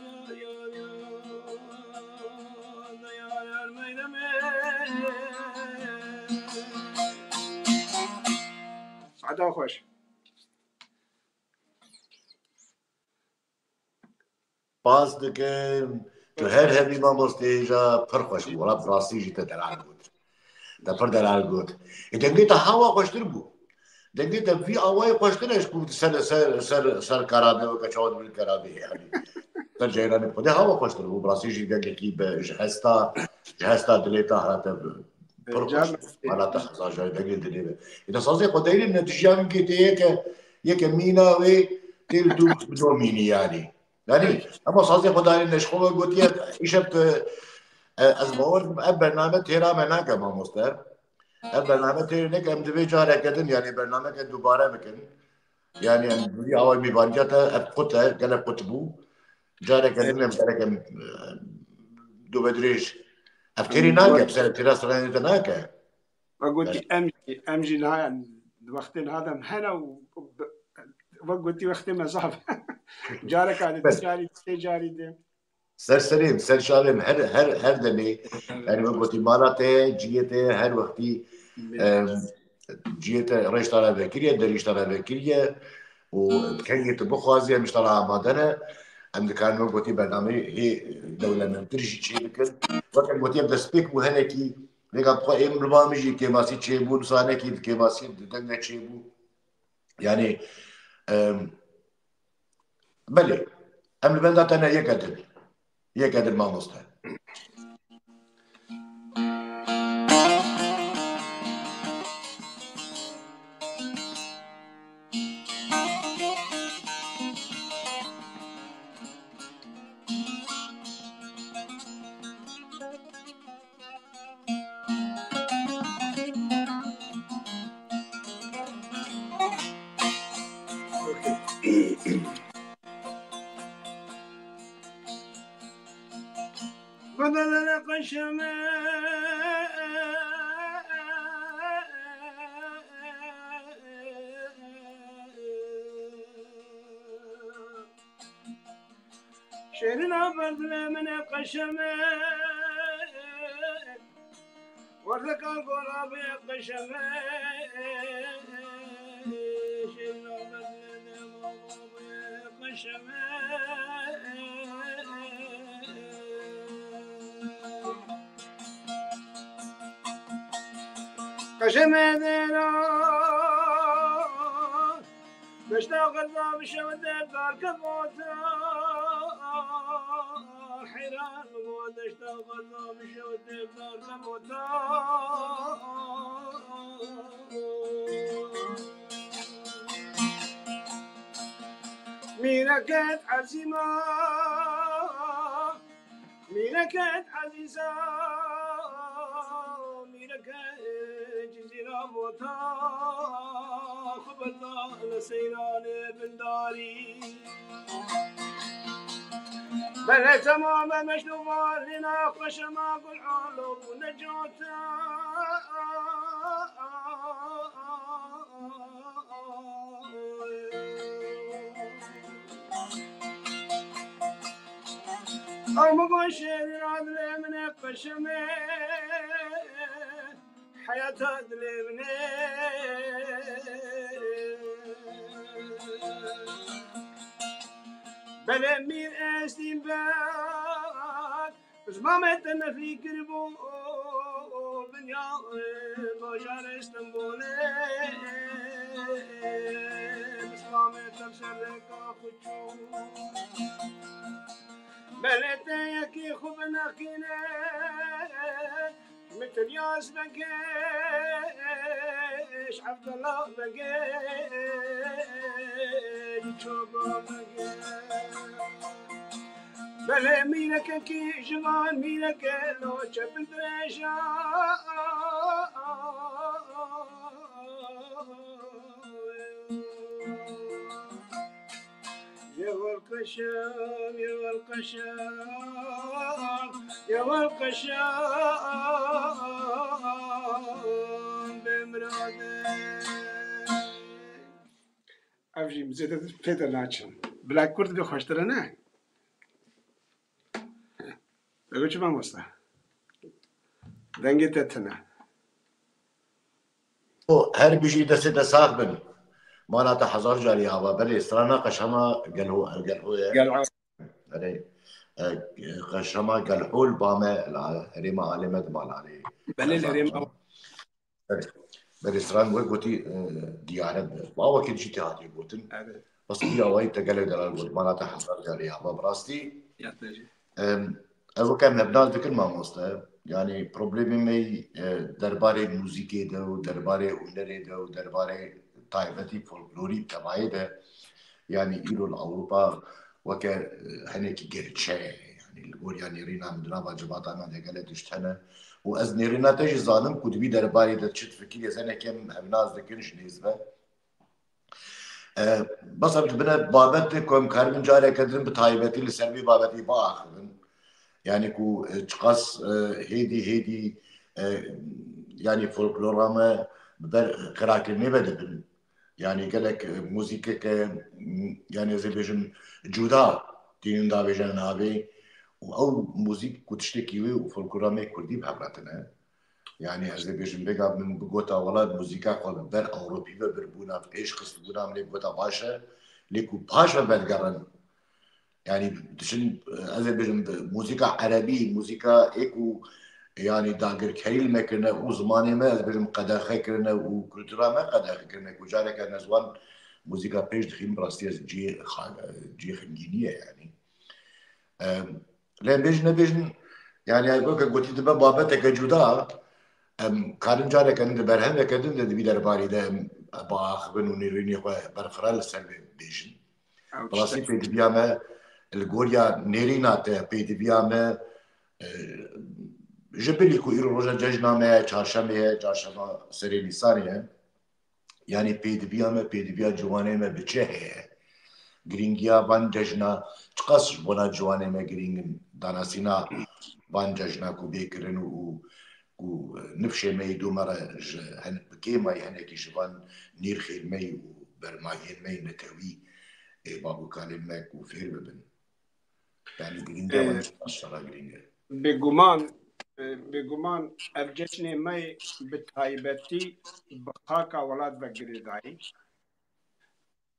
Eda xweş. Spas dikim. Tu her hebî mamoste hêja pir xweş bû. Wela bi rastî jî te delal got. Te pir delal got. Ê dengê te hewa xweştir bû. Dengê te vî awayê xweştir e ji ku ser, ser, ser, ser karabe weke çawa dibin karabe yani. Ser ceyranê xwedê hewa xweştir bû. Bi rastî jî dengekî be ji hesta, ji hesta dilê te hate bi. Pir xweş. Wela te xeza jayê dengê dilê be. Ê te sazê xwe deyî ne dijiya min gê tê yeke, yeke mîna wê tê li dû bi do mînî yani. Yanî, ema sazê xwe danîne ji xwe gotiye, îşev tu, e, ez bawer dikim, ev bername têra me nake mamoste. Ev bername têrê neke, em divê careke din, yanî bernameke dubare bikin. Yanî em bi vî awayî mêvantiya te, ev qut e, gelek qut bû. Careke din em gerek em, e, dûvedirêj. Ev têrê nake, bi ser têra stranê te nake. Ve gotî em jî, em jî niha em di wextê niha de em hene û ve gotî wextê me zaf. Careka de, du carî, sê carî de. Ser serê min, ser çavê min, her, her, her demê, yani we gotî mala te, ciyê te, her wextî, em, ciyê te rêş te re vekiriye, derîş te re vekiriye û kengê tu bixwazî, em ji te re amade ne. Em dikarin we gotî bernameyê hê dewlemendtir jî çêbikin. Weke gotî em destpêk bû henekî, vêga bi xwe ê min li ba min jî kêmasî çêbû, nusanekî di kêmasî di deng de çêbû. Yani, em, belê, em li benda te ne yeke din. Yeke din mamoste. Bedele qeşeme. Şêrîna bedile min e qeşeme. Werdeka gola bê qeşeme. Şêrîna bedile dema bê qeşeme. Qeşeme dera. Deşta Xezab şev derdar kevota. Heyran bo deşta Xezab şev derdar kevota. Mîreket ezîma, mîreket ezîza, mîreket cizîra bota, xwe berda li seyranê bindarî. Belê temam e meşnû valîna xweşema gul alo bû necata. Ew min got şêrîna dilê min e qeşemê, heyata dilê min e. Belê mîr estî ber, Pismamê te nefî kiribû binya bajarê Stenbolê. Pismamê te sereka xwe çû. Belê te yekî xwe bineqîne. Min tenya ez begê, Evdela begê, Çoba begê. Belê mîrekekî ji van mîreke loçe bin dirêja. Yewel qeşem, yewel qeşem, yewel qeşem, bê mirade. Ev jî zêde pê de naçin. Bila kurd bê xweştir e, ne? Ego çi mamosta? Dengê te tune. O, her bijî, destê te sax bin. Mala te hezar carî ava. Belê, strana qeşema Gelho-, Gelho ye. Gel Belê. E, qeşema Gelho li ba me, la herêma alê me di malanê. Belê, li herêma. Belê, belê, stran wek gotî, e, diyare bi. Ba wekî jî tê hatiye gotin. Evet. Bas bi awayî te gelek delal got. Mala te hezar carî ava. Bi rastî. Ya te jî. Em, ez weke em hevnal dikin mamoste. Yanî problemê me, e, derbarê muzîkê de û derbarê hunerê de û derbarê taybetî folklorî tevayê de, yanî îro li Ewropa weke, e, henekî gerçe ye. Yanî li gor ya nêrîna min di nava civata me de gelek tişt hene. Û ez nêrîna te jî zanim ku di vî derbarê de çi difikirî, ez henekê em hevnaz dikin ji nêz ve. E, bes em dibine babetê ku em karibin careke din bi taybetî li ser vî babetî biaxivin. Yanî ku, e, çiqas, e, hêdî hêdî, e, yanî folklora me bi ber qirakirinê ve dibin. Yanî gelek, e, muzîkeke, m, yanî ez ê bêjim cuda tînin davêjin navê û ew muzîk ku tiştekî wê û folklora me kurdî bi hev re tine. Yanî ez dê bêjim, vêga min bigota welat muzîka xwe li ber Ewropî ve birbûna, pêş xistibûna, min ê bigota baş e, lê ku paş ve vedigerin. Yanî diçin, ez ê bêjim, muzîka erebî, muzîka ê ku, yanî dagirkerî li me kirine û zimanê me, ez bêjim, qedexe kirine û kultura me qedexe kirine, ku careke ez wan muzîka pêş dixîm, bi rastî ez cihê xa-, cihê xemgînî ye yanî. Em, lê em bêjin nebêjin, yanî, weke gotî dibe babeteke cuda, em karin careke din di berhemeke din de di vî derbarî de em biaxivin û nêrînê xwe berfireh li ser vê bêjin. Ew Bi rastî tiştek- pêdiviya me, li goriya nêrîna te pêdiviya me, e, ji bilî ku îro roja cejna me ye, çarşemê ye, çarşema serê Nîsanê ye. Yanî pêdiviya me, pêdiviya ciwanê me bi çi heye? Girîngiya van cejna çiqas ji bona ciwanê me girîng in? Danasîna van cejna ku bê kirin û, û ku nifşê me yê dû me re ji hen-, bi kêmayî henekî ji van nîrxên me yî û bermayiyên me yî netewî ê bav û kalên me ku fêr bibin. Yanî girîngiya Ee, van çiqas şera girîng e. Bêguman, e, bêguman ev cejnê me bi taybetî bi xaka welat ve girêdayî.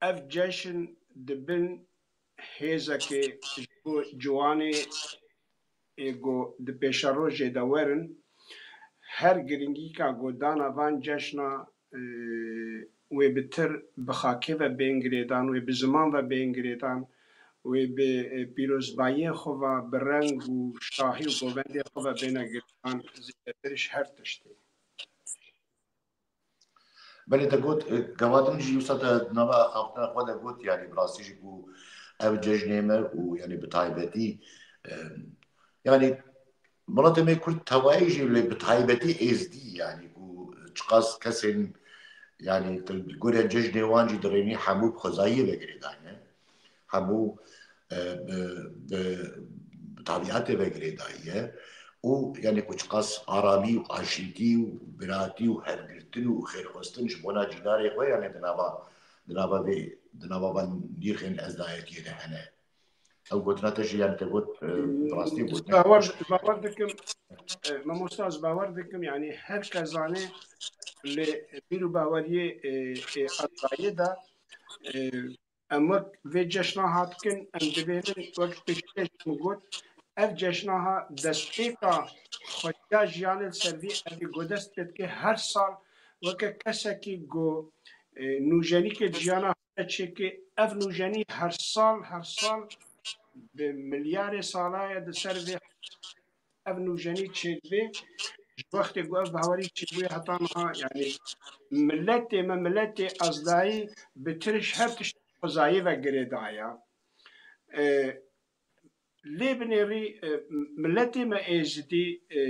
Ev cejn di bin hêzekê ji bo ciwanê ê ku di pêşerojê de werin, her girîngîka ku dana van cejna, e, wê bi tir bi xakê ve bên girêdan, wê bi ziman ve bên girêdan, wê bi, e, pîrozbayiyê xwe ve, bi reng û şahî û govendê xwe ve bêne girêdan, zêdetir ji her tiştê. Belê te got, e, gava din jî wisa te nava axaftina xwe de got, yanî bi rastî jî ku Ev cejnê me û, yanî, bi taybetî, e, yanî, miletê me Kurd tevayî jî, lê bi taybetî Êzdî, yanî, ku çiqas kesên, yanî, tu li gorî cejnê wan jî dirênî, hemû bi xwezayiyê ve girêdayî ne. Hemû, e, bi, bi, bi tabiatê ve girêdayî ye. Û, yanî, ku çiqas aramî û aşîtî û biratî û hevgirtin û xêrxwestin ji bona cînarê xwe, yanî, di nava, di nava vê, di nava van nîrxên ezdayetiyê de hene. Ew gotina te jî, yanî, te got, e, bi rastî gotin. Bawer, bawer dikim, e, mamosta, ez bawer dikim, yanî, her kes zane, lê bîr û baweriyê, e, e, ezdayê de, e, em wek vê ceşna hatikin, em dibênin wek pêşkêş min got, ev ceşna ha destpêka xwediya jiyanê li ser vî evî ku dest pê dike her sal weke kesekî ku, e, nûjenîkê jiyana xwe çêke, ev nûjenî her sal, her sal bi milyarê sala ye di ser vê ev nûjenî çêdibe. Ji wextê ku ev bawerî çêbûye heta niha, yanî miletê me, miletê ezdayî bi tiriş her tişt xwezayê ve girêdaye. E, lê binêrî, e, miletê me Êzidî, e,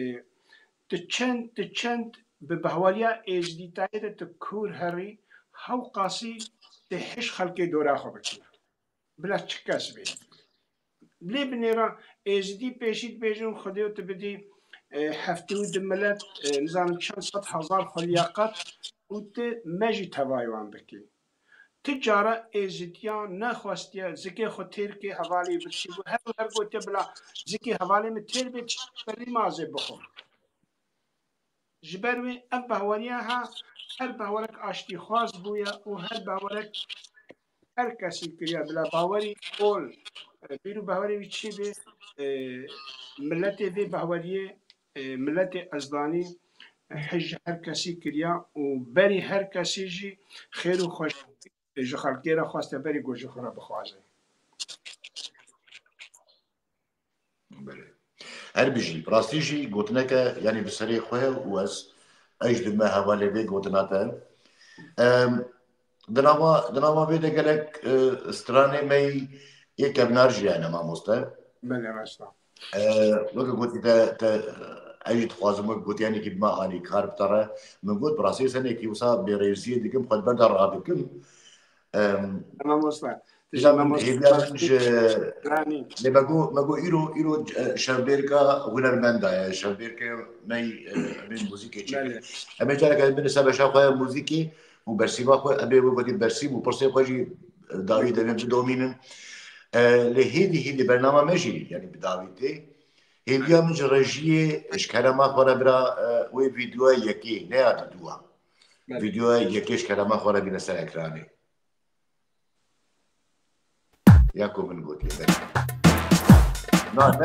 tu çend, tu çend bi bahweriya Êzidîtayê de tu kûr herî, hewqasî tê hişk xelkê dora xwe bikî. Bila çi kes bê. Lê binêra Êzidî pêşî dibêjin Xwedê tu bidî, e, heftê û du milet, e, nizanim çend sed hezar xwe liyaqat û tu me jî tevayê wan bikî. Ti cara Êzidiya nexwestiye zikê xwe têr kê hevalê wî birçî bû. Her û her gotiye bila zikê hevalê min têr bê, çi berî mazê bixwim. Ji ber wê ev bahweriya ha her bahwerek aştîxwaz bûye û her bahwerek her kesî kiriye bila bawerî ol, e, bîr û bawerê wî çi bê, e, miletê vê bahweriyê, e, miletê ezdanî, e, hij ji her kesî kiriya û berî her kesî jî xêr û xweş ji xelkê re xweste berî ku ji xwe re bixwaze. Belê. Her bijî. Bi rastî jî gotineke, yanî bi serê xwe ye û ez, ez jî dibime hevalê vê gotina te. Em, di nava, di nava vê de gelek, e, stranê me yê kevnar jî hene, mamoste. Belê, rast e. E, weke gotî te, te, ez jî dixwazim wek gotiyanekî bime alîkar bi te re. Min got, bi rastî senekî wisa bêrêziyê dikim, xwe di ber de radikim. Em, Mamoste. Hêviya min ji, lê me got, me got îro, îro, e, şevbêrka hunermenda ye, şevbêrke me, e, em ê muzîkê çêkin. Belê. Em ê careke din bin ser beşa xwe ya muzîkê û bersîva xwe, em ê wê gotî bersîv û pirsê xwe jî, e, dawî devên bidomînin. E, lê hêdî, hêdî bernama me jî, yanî bi dawî tê. Hêviya min ji rejiyê, ji kerema xwe re bira, e, wê vîdeoya yekê, ne ya diduwa. Belê. Vîdeoya yekê ji kerema xwe re bîne ser ekranê. Ya ku min gotiye, belê. Na, ne.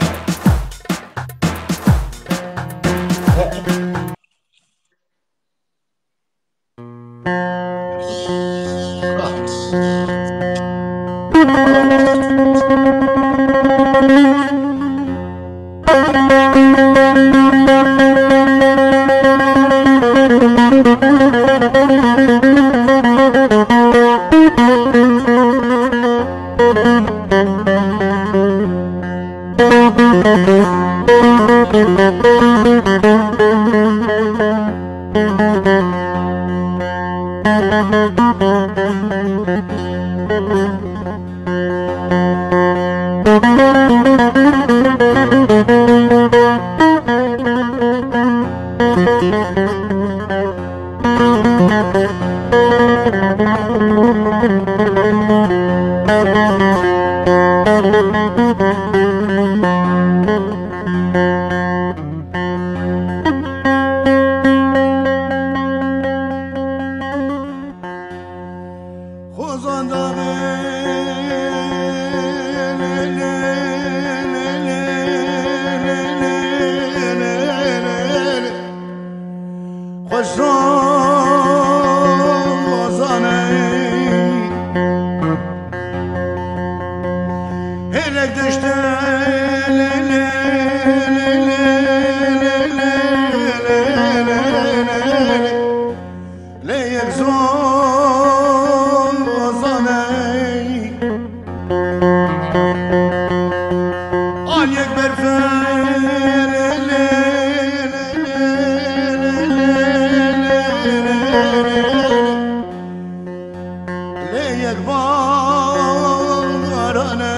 Baranê.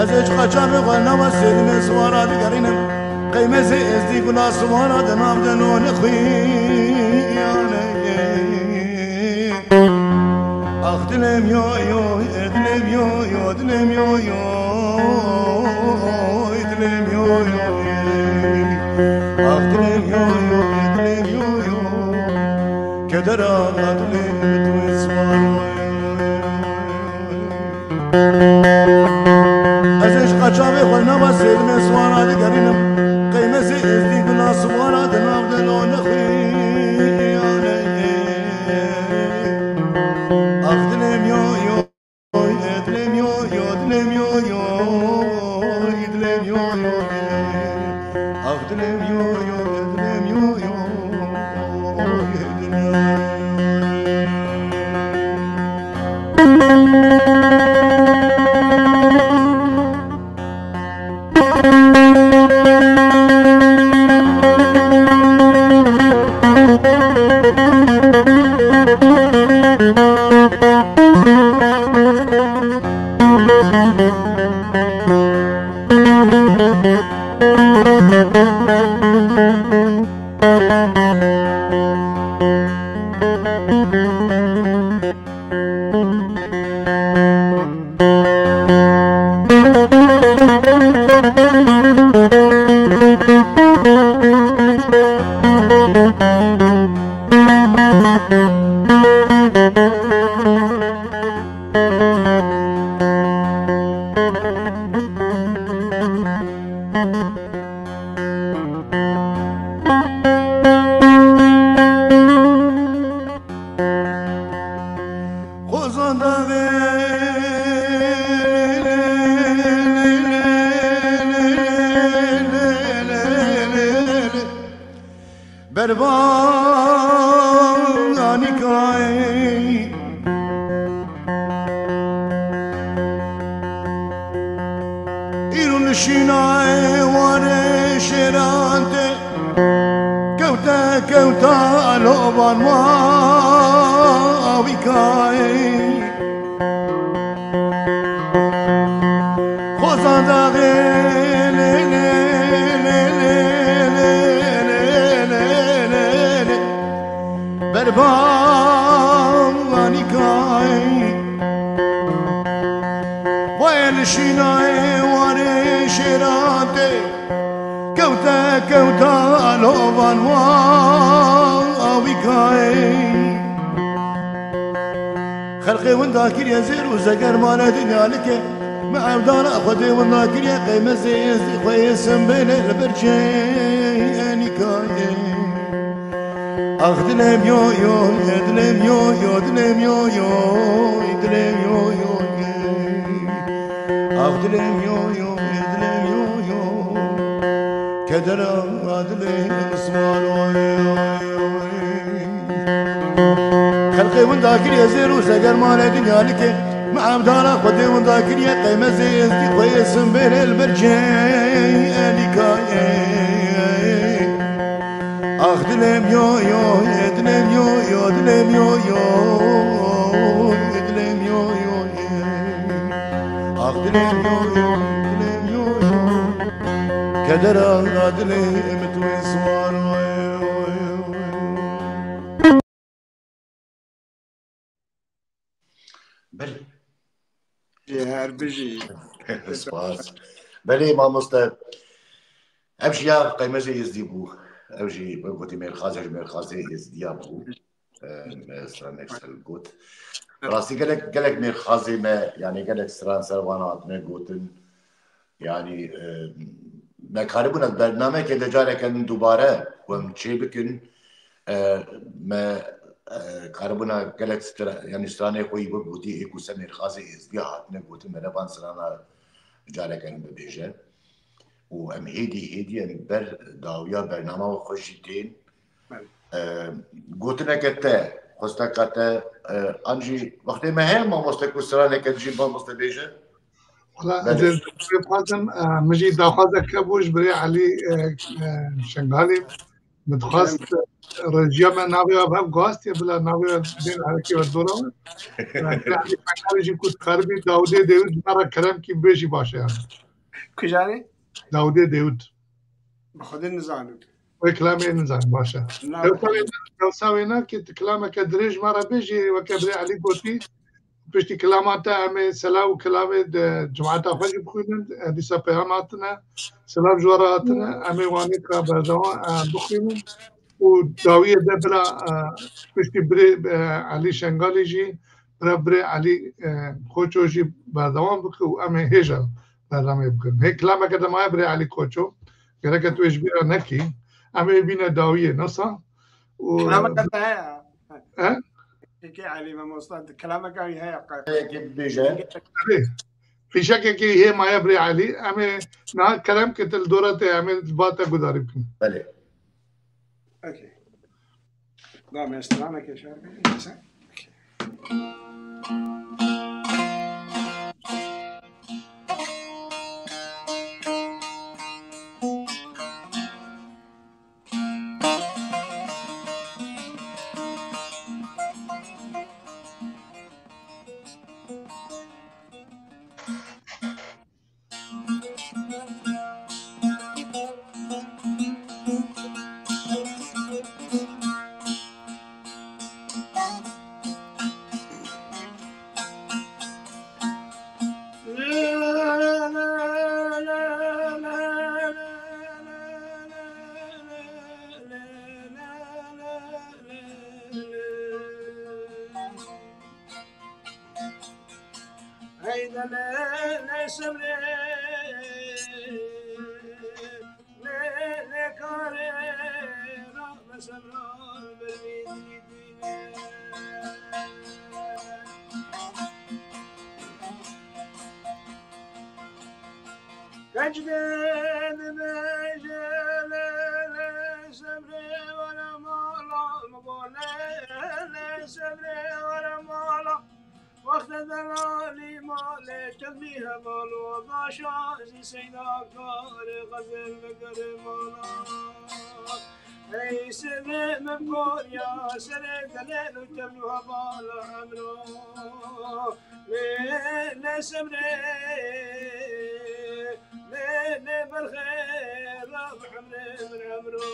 Ez ê çiqa çavê xwe nava sêdimê siwara digerînim. Qeymezê êzdî gula siwara di nav de nonê xwe yanê. Ax dilêm yo yo, dilêm yo yo, dilêm yo yo, dilêm yo yo. Ax dilêm yo yo, dilêm yo yo. Kedera dilê min tu ê siwar. Ez ê ji qaçavê xwe nava sêdimê siwara digerînim. Qeymezê êzdî gula siwara di nav de lo nexwî yanê. Ax dilêm yo yo. Dilêm yo yo, dilêm yo yo, dilêm yo yo. Ax dilêm yo yo, dilêm yo yo, dilêm. Xwezan daxê bervanî kayê. Îro li şînayê warê şêran tê. Kewte kewta alovan mawî kayê. Xwezan daxê lê lê lê lê lê lê lê lê lê lê. Berbanî kayê. Vay li şînayê warê şêran tê. Kewte kewta alovan wa awîkayê. Xelqê winda kiriye zêr û zeger mane dinya like. Me evdana Xwedê winda kiriye qeymezê êzdî xwe yê simbêlê li ber cênîkayê. Ax dilêm yo yo, dilêm yo yo, dilêm yo yo, dilêm yo yo. Ax dilêm yo yo, dilêm yo yo. Kedera dilê min siwar oy oy oy. Xelqê winda kiriye zêr û zeger mane dinya like. Me evdana Xwedê winda kiriye qeymezê êzdî xwe yê simbêlê li ber cênîkayê. Ax dilêm yo yo, dilêm yo yo, dilêm yo yo, dilêm yo yo. Ax dilêm yo yo, dilêm yo yo. Kedera dilê min tu ê siwar. Belê. Ê her bijî. Spas. Belê mamoste. Ev jî ya qeymezê êzdî bû. Ev jî wek gotî mêrxazê ji mêrxazê êzdiya bû. Em, stranek ser got. Rastî gelek, gelek mêrxazê me, yani gelek stran ser wan hatine gotin. Yani, e, me karibûna bernameyeke de careke din dubare ku em çê bikin, e, me, e, karibûna gelek stra-, yani stranê xwe yî wek gotî ê ku se mêrxazê êzdiya hatine gotin, me ne van strana careke din bibêje. Û em hêdî hêdî em ber dawiya bernama xwe jî tên. Belê. E, gotineke te, xwesteka te, e, an jî wextê me heye mamoste ku straneke jî mamoste bêje? Wala, belê. Ez ê bixwazim, e, min jî daxwazek hebû ji birê Elî, e, e, Şengalî. Min dixwast, rejiya me navê we hev guhastiye, bila navê we bên herekê we dora we. Yanî, Elî Şengalî jî ku dikaribî Dawidê Dêwid ji me re kerem kî bibêjî baş e yani. Kujanê? Dawidê Dêwid. Bi xwedê nizanim. Wê kilamê nizanim, baş e. Na. Dewsa wê, dewsa wê ne ki tu kilameke dirêj me re bêjî, weke birê Elî gotî, piştî kilama te em ê selav û kilavê di cemaeta xwe jî bixwînin. E, dîsa peyam hatine, silav ji we re hatine. Em ê wanê ka berdewam, e, bixwînin. Û dawiyê de bira, e, piştî birê, e, Elî Şengalî jî, bira birê Elî, e, Koço jî berdewam bike û em ê hêja berdewamê bikin. Hê kilameke de maye birê Elî Koço. Gereke tu ê ji bîra nekî. Em ê bîne dawiyê, nasa? Û Kilameke te heye. He? Kekê Elî, mamosta, kilameke wî heye qe- Yekê bibêje. Belê. Fîşekekê hê maye birê Elî. Em ê niha kerem ke te li dora te, em ê li ba te gudarî bikin. Belê. Okey. Da me straneke şer bê. Okey. Heyde lê, lê sebrê, lê, lê karê, rabe sebran bermî dilî dîne. Keçikê dibêje lê, lê sebrê were mala, min got lê, lê sebrê were mala. Wexte delalî malê, çelmî heval û daşa zî seyda karê xezil bigire mala. Ey sirê min koriya serê delêl û çelmî heval emro. Lê, lê sebrê, lê, lê berxê, rab emrê min emro.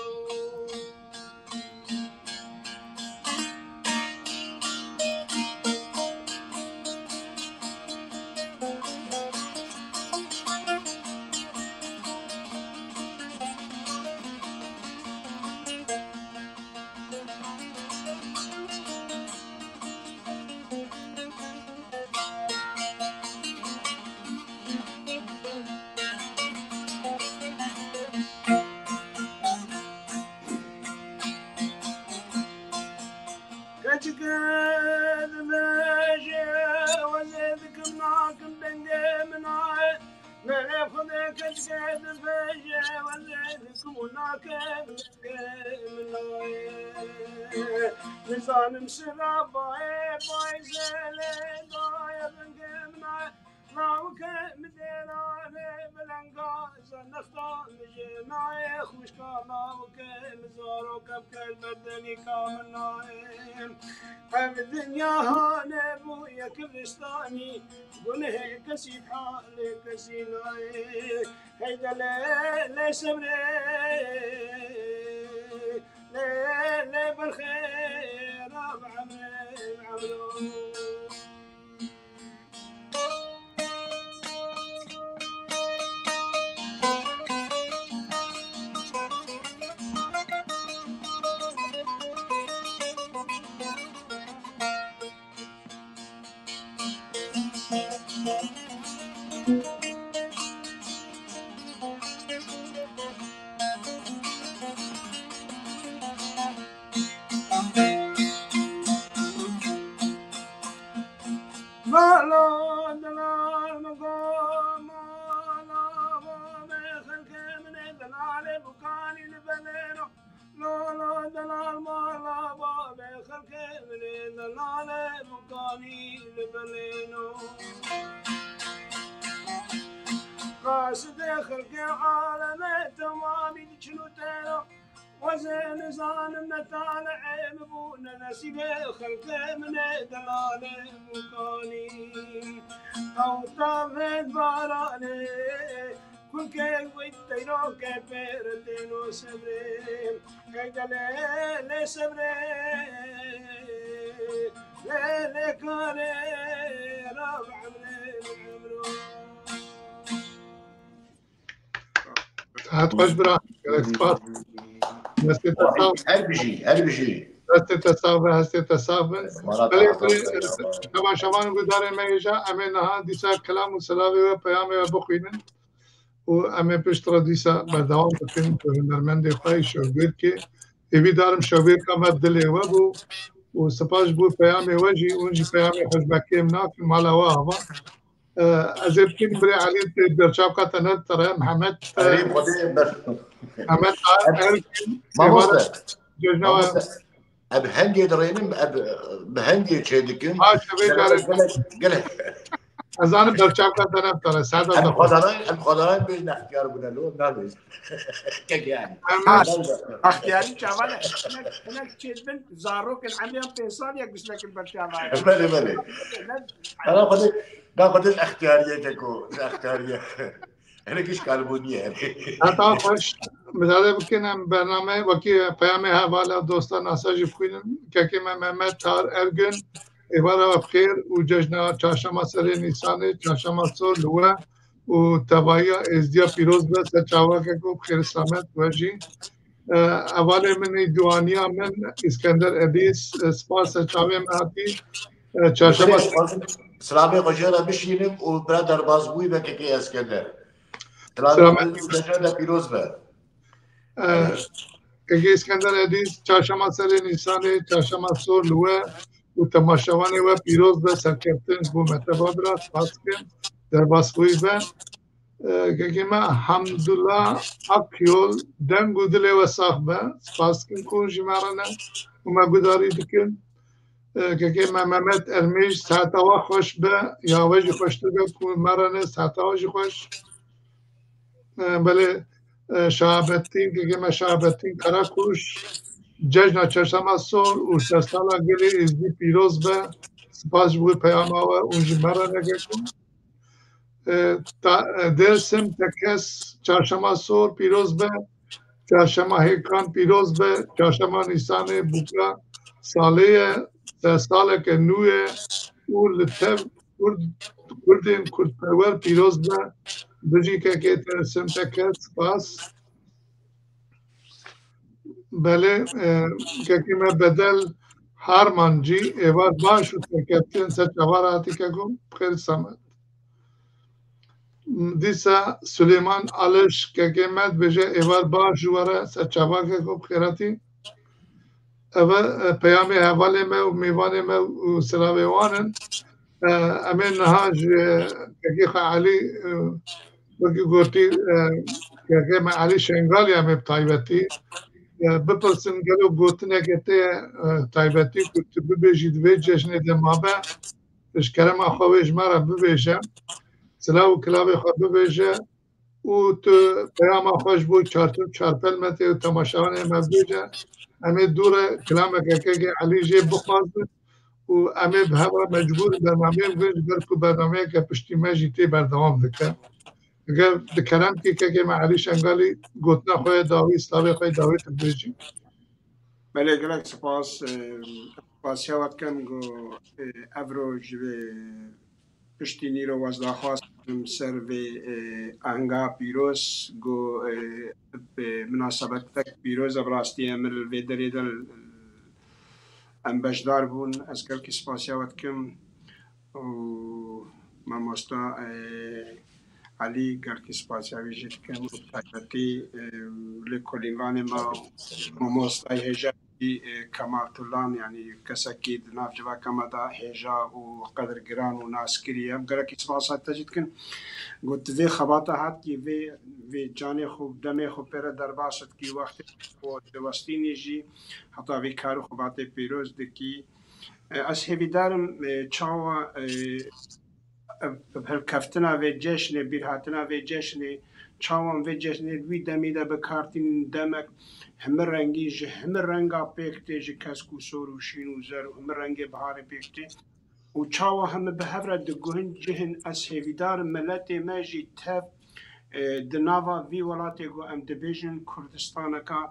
Keçike dibêje, wezê dikim nakim dengê min aye. Merê Xwedê keçike dibêje, wezê dikim û nakim dengê min aye. Nizanim sira bayê, bayê zelê daye dengê min aye. Lawike min dêrane bilenga zanexta min jê nayê xwişka lawike min zaroke bi kel berdenîka min nayê. Ev dinya hane bûye kibristanî, gunehê kesî bi halê kesî nayê. Heyde lê, lê sebrê, lê, lê berxê, rab emrê, emro. Mala delal min go, mala babê xelkê min ê delalê bukanî li belêno. Lala delal mala babê xelkê min ê delalê bukanî li belêno. Qasidê xelkê alemê temamî diçin û têro. Xwezê nizanim ne talihê min bû, ne nesîbê xelkê min ê delalê bûkanî. Ew tavên baranê, kulkê wî teyrokê pêre têno sebrê. Qeyde lê, lê sebrê, lê, lê karê, rav emrê min emro. Saet xweş bira. Gelek spas. Destê te sax. Her bijî, her bijî. Destê te sax be, hestê te sax be. Mala Belê, te belê, afiz be, ya. Şevan, şevan guhdarê me hêja, em ê niha dîsa kelam û selavê we, peyamê we bixwînin. Û em ê pişt re dîsa berdewam bikin bi hunermendê xwe yî Şewbêrkê. Hêvî darim Şewbêrka me dilê we bû. Û spas ji bo peyamê we jî, hûn jî peyamê xwe ji me kêm nakin, mala we ava. E, ez ê bikim birê Elî, te berçavka te ne tire, Mihemed, e, Erê, Xwedê ber. Mihemed, e, Erkin, Mamoste, Êvara, Cejna, Mamoste, em hengê dirênin, em bi hengê çê dikin. Ha, şevê Gelek, carek. Gelek, gelek. Ez zanim berçavka te ne tire, sehda Em te. Xwedanay, em xwedanay bêjin extiyar bûne, lo, nabêjin. Kek yani. Em Ha, extiyarî çavan e. Hinek, hinek çêdibin, zarokên emriyan pênc sal ya gişlekin berçavay. Belê, belê. Ne Ana xwedê, na xwedê extiyariye keko, extiyariye. Hinek îşkal bû niye. Heta xweş, müsaade bikin em bername wekî peyamê hevala dosta nasa jî bixwînin. Kekê me Mehmet Tahir Ergün, êvara we bi xêr û cejna çarşema serê Nîsanê, çarşema sor li we û tevahiya Êzdiya pîroz be, ser çava keko bi xêr selamet we jî. E, hevalê min ê, diwaniya min Îskender Edîs, e, spas ser çavê me hatî. E, çarşema Silamê xwe jê re bişînim û bira derbasbûyî be kekê Eskender. Silamê Silamê. Xwe jê re pîroz be. E, Kekê Îskender Edîs, çarşema serê Nîsanê, çarşema sor li we û temaşevanê we pîroz be, serkeftin ji bo me te va bira, spas dikim, derbasbûyî be. E, kekê me Hamdullah Akyol, deng û dilê we sax be. Spas dikim ku hûn jî me re ne û me gudarî dikin. E, kekê me Mehmet Ermîş, seheta we xweş be, ya we jî xweştir be ku me re ne, seheta we jî xweş. E, belê, e, Şahabettin, kekê me Şahabettin Karakuş, cejna çarşema sor û sersala gelê Êzidî pîroz be. Spas ji bo peyama we û ji me re ne keko. E, ta-, e, Dêrsim, tekez, çarşema sor pîroz be, çarşema hêkan pîroz be, çarşema Nîsanê bûka salê ye, te saleke nû ye û li tev Kurd, Kurdên Kurdperwer pîroz be, bijî kekê Dêrsim, tekez, spas. Belê, e, kekê me Bedel Harmancî, êvar baş û serkeftin ser çava re hatî keko, xêr semet. Dîsa Suleyman Aliş, kekê me dibêje, êvar baş ji we re ser çava keko, bi xêr hatî. Ev e, peyamê hevalê me û mêvanê me û silavê wan in. E, em ê niha ji kekê xwe Elî, e, wekî gotî, e, kekê me Elî Şengalî em ê bi taybetî, e, bipirsin gelo gotineke te ye, e, taybetî ku tu bibêjî di vê cejnê de mabe, ji kerema xwe wê ji me re bibêje, silav û kilavê xwe bibêje û tu peyama xwe ji bo çarçev çarpelmetê û temaşevanê me bibêje. Em ê dû re kilameke kekê Elî jê bixwazin û em ê bi hev re mecbûr bernameyê bibin, ji ber ku bernameyeke piştî me jî tê berdewam dike. Eger di kerem kî kekê me Elî Şengalî gotina xwe yê dawî, silavê xwe yê dawî tu bibêjî. Belê, gelek spas. E, spasiya we dikim ku, e, ev roj ji vê piştî nîro wezdaxwaz dikim ser vê, e, anga pîroz ku, e, bi munasebetek pîroz e, bi rastî em li vê derê de em beşdar bûn. Ez gelkî spasiya we dikim. û mamosta, e, Elî, gelkî spasiya wî jî dikim. Bi taybetî, e, lêkolînvanê me, mamostayê hêja, e, Kemal Tulan, yanî kesekî di nav civaka me de hêja û qedirgiran û naskirî ye. Em gelekî spasiya te jî dikin. Got, vê xebata hatî, vê, vê canê xwe, demê xwe pê re derbas dikî, wextê xwe diwestînî jî, heta vê kar û xebatê pîroz dikî. E, ez hêvîdar im, e, çawa, e, ev, ev hilkeftina vê ceşnê, bîrhatina vê ceşnê çawan vê cejnê li wî demî de bi kar tînin, demek hemî rengî ji hemî renga pêk tê, ji kesk û sor û şîn û zer û hemî rengê biharê pêk tê. Û çawa hemî bi hev re diguhin, cihên, ez hêvîdar im miletê me jî tev, e, di nava vî welatê ku em dibêjin Kurdistaneka,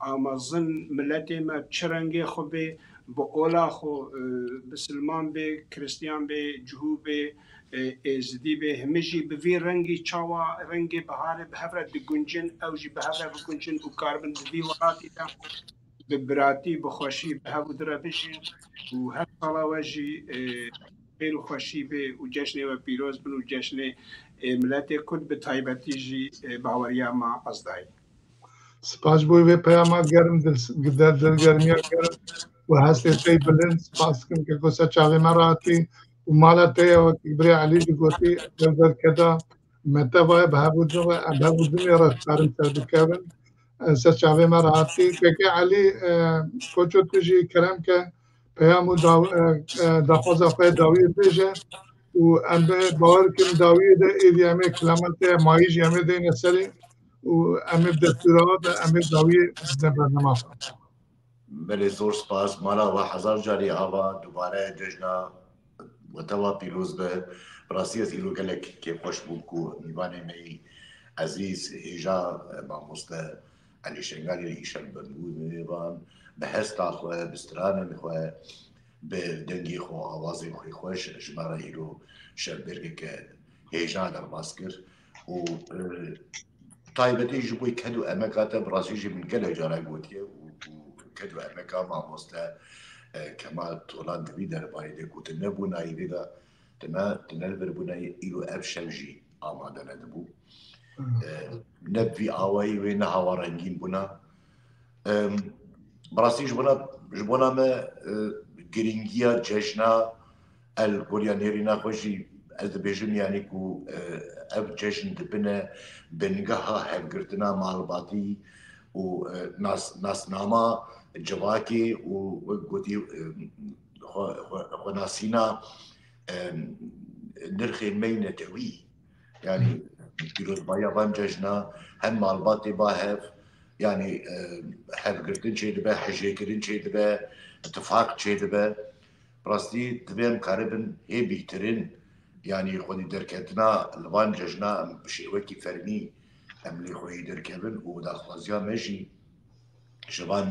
ama zin miletê me çi rengê xwe bê, bi ola xwe, e, bisilman bê, kristiyan bê, cihû bê, e, êzidî bê, hemî jî bi vî rengî çawa rengê biharê bi hev re diguncin, ew jî bi hev re biguncin û karibin di vî welatî de bi biratî, bi xweşî, bi hev û di re bijîn û her sala we jî, e, xêr û xweşî bê û cejnê we pîroz bin û cejnê, e, miletê Kurd bi taybetî jî, e, baweriya me Ezdayî. Spas bo vê peyama germ, dil, dil, dilgermiya germ û hestê te yê bilind. Spas dikim ke ku ser çavê me re hatî û mala te ye, wekî birê Elî jî gotî, ev derkeda me te vaye bi hev û din re, em hev û dinê re dikarin serbikevin. E, ser çavê me re hatî. Kekê Elî, e, Koço, tu jî kerem ke peyam û daw-, e, e, daxwaza xwe ya dawiyê bêje û em bi bawer dikim dawiyê de êdî em ê kilama te ya mayî jî em ê deyne serê û em ê bi destûra de em ê dawiyê bidine bernama xwe. Belê, zor spas. Mala we hezar carî ava, dubare cejna we teva pîroz be. Bi rastî ez îro gelek kêfxweş bûm ku mîvanê me yî ezîz, hêja, e, mamoste Elî Şengalî îşev bi bû mêvan, bi hesta xwe, bi stranên xwe, bi dengê xwe, awazên xwe xweş ji me re îro şevbêrgeke hêja derbas kir û, e, taybetî ji bo ked û emeka te bi rastî jî min gelek cara gotiye û, û ked û emeka mamoste, e, Kemal Tolan di vî derbarê de gotin nebûna îvê de, tu ne, tu ne li vir bûna îro ev şev jî amade nedibû. Hmm. E, ne bi vî awayî wê ne hawa rengîn bûna. Em, bi rastî ji bona, ji bona me, e, girîngiya cejna El Goriya Nêrîna xwe jî ez dibêjim, yanî ku, e, ev cejn dibine bingeha hevgirtina malbatî û, e, nas-, nasnama civakê û wek gotî, e, xwe, xwe, xwenasîna, e, nirxên me yê netewî. Yanî pîrozbahiya van cejna hem malbatê ba hev, yanî, e, hevgirtin çêdibe, hijêkirin çêdibe, tifaq çêdibe. Bi rastî divê em karibin hê bîtirin, yanî xwedî derketina li van cejna em bi şêwekî fermî em lê xweyî derkevin û daxwaziya me jî ji van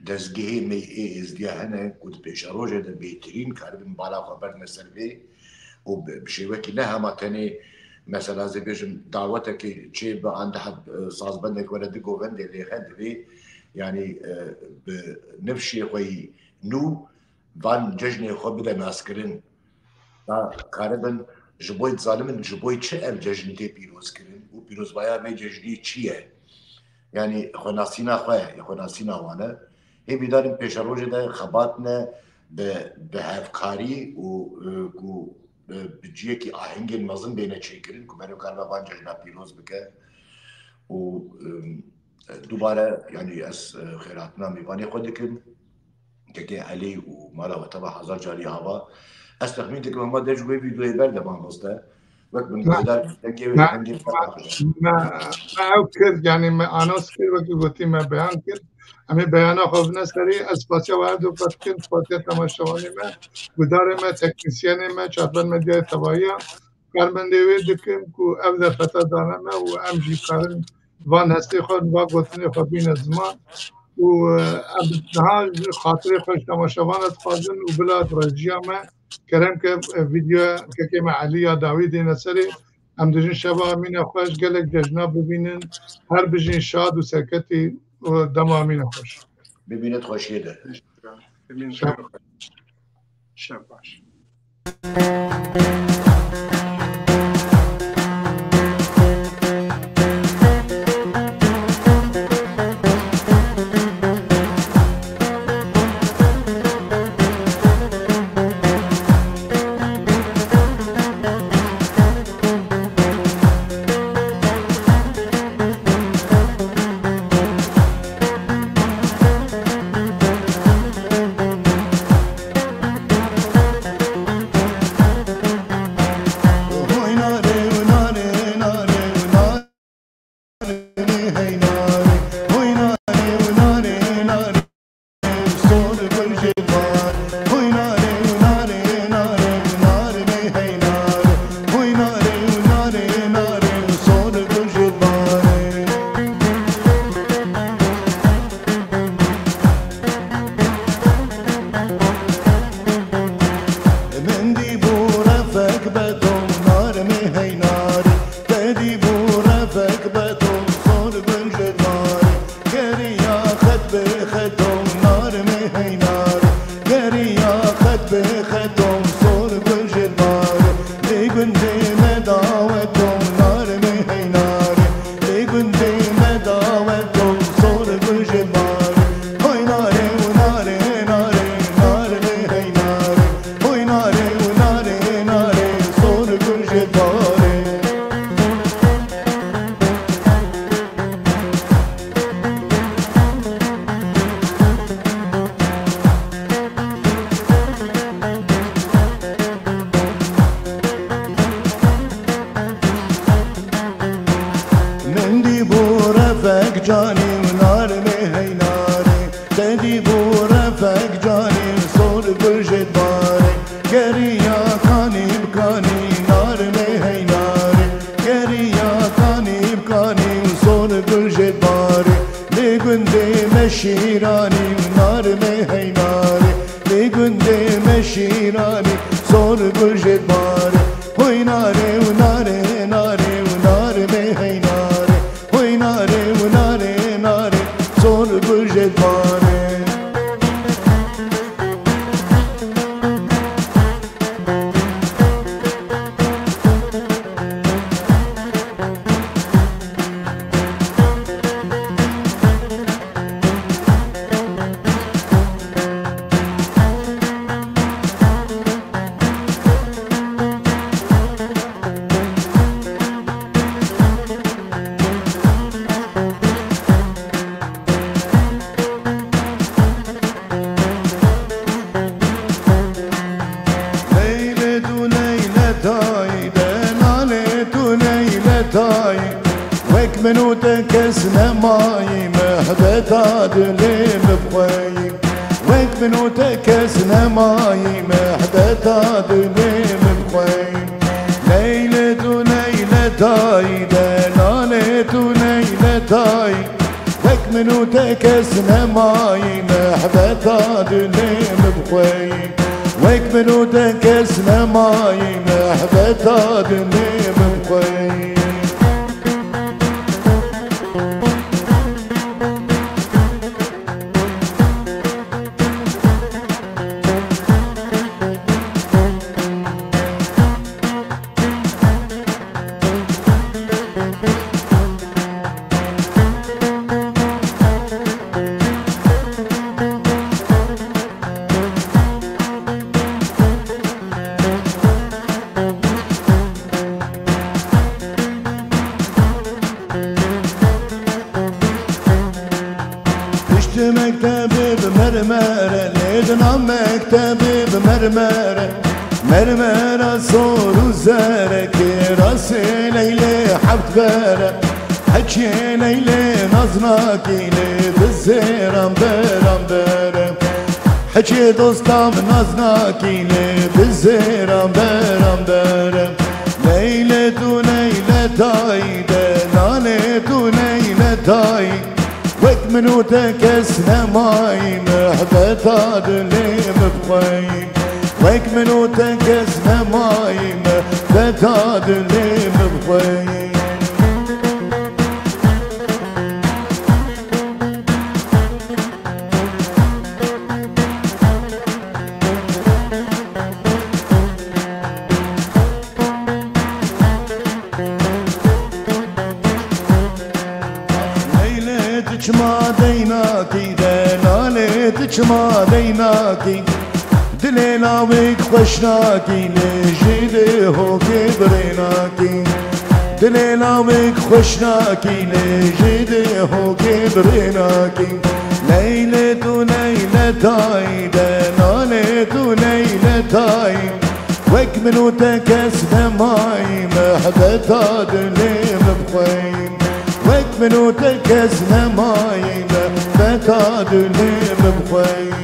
dezgehê me ê êzdiya hene ku di pêşerojê de bêhtirîn karibin bala xwe berdine ser vê û bi, bi şêwekî ne hema tenê mesela ez ê bêjim dawetekê çê bi andeha, e, sazbendek were di govendê lêxe divê, yanî, e, bi nifşê xwe yî nû van cejnê xwe bide naskirin. Da karibin ji bo, dizanimin ji bo çi ev cejn tê pîrozkirin û pîrozbaya vê cejnê çi ye? Yanî xwenasîna xwe ye, xwenasîna wan e. Hê bîdarin pêşerojê de xebat ne bi, bi hevkarî û, e, ku, e, bi ciyekî ahengên mezin bêne çêkirin ku merê karibe van cejna pîroz bike û, e, dubare, yanî ez, e, xêrhatina mêvanê xwe dikim. Kekê Elî û mala we teva hezar carî hava. Ez texmîn dikim hema dej wê vîdeoyê berde mamoste. Wek min guhdar dengê wê, dengê me, me, me ew kir, yanî me anos kir, wekî gotî me beyan kir. Em ê beyana xwe bine serî. Ez spasiya we her du qat dikim, spasiya temaşevanê me, guhdarê me, teknîsyenê me, Çarpel Medyayê tevahiya karmendê wê dikim ku ev derfeta dane me û em jî karin van hestê xwe, va gotinê xwe bîne ziman û, e, em niha ji xatirê xwe ji temaşevana dixwazin û bila rejiya me kerem ke, e, vîdeoya kekê me Elî ya dawî dêne serê. Em dijin şeva Emîna xweş, gelek cejna bibînin. Her bijîn şad û serketî û dema Emîna xweş. Bibînet xweşiyê de. Şev, şev baş. Xetom sor gul jê dibare, lê gundê me dawet dom, narê me hey narê. Lê gundê me dawet dom, sor gul jê dibare. Hoy narê û narê, narê, narê me hey narê. Hoy narê û narê, narê, sor gul jê dibare. Min dî bû refek canî û narê me hey narê. Te dî bû refek canî, sor gul jê dibare. Geriya kanî bi kanî, narê me hey narê. Geriya kanî bi kanî, sor gul jê dibare. Lê gundê me şîranî, narê me hey narê. Lê gundê me şîranî, sor gul jê dibare. Hoy narê û narê, narê û narê me hey narê. Hoy narê û narê, narê, sor gul jê dibare. Leylê tu neyle tayî, delalê tu neyle tayî. Wek min û te kes nemayî, mehbeta dilê min bi xweyî. Wek min û te kes nemayî, mehbeta dilê min bi xweyî. Leylê tu neyle tayî, delalê tu neyle tayî. Wek min û te kes nemayî, mehbeta dilê min bi xweyî. Wek min û te kes nemayî, mehbeta dilê min bi xweyî. Piştî mektebê bi mermere, lê di nav mektebê bi mermere. Mermera sor û zere, kêrasê Leylê heft bere. Heçê Leylê naznakî, lê bi zêran beran bere. Heçê dosta min naznakî, lê bi zêran beran bere. Leylê tu neyle tayî, delalê tu neyle tayî. Wek min û te kes nemayî, mehbeta dilê min bi xweyî. Wek min û te kes nemayî, mehbeta dilê min bi xweyî. Leylê tu çima deynakî, delalê tu çima deynakî? Dilê lawêk xweş nakî, lê jê dê hokê birê nakî. Dilê lawêk xweş nakî, lê jê dê hokê birê nakî. Leylê tu neyle tayî, delalê tu neyle tayî. Wek min û te kes nemayî, mehbeta dilê min bi xweyî. Wek min û te kes nemayî, mehbeta dilê min bi xweyî.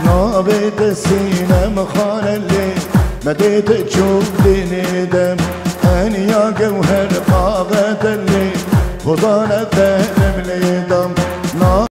Navê te Sînem Xanelê, me dê te çok dinê dem. Eniya gewher qavetelê, toza Nane te nemlê dam. Na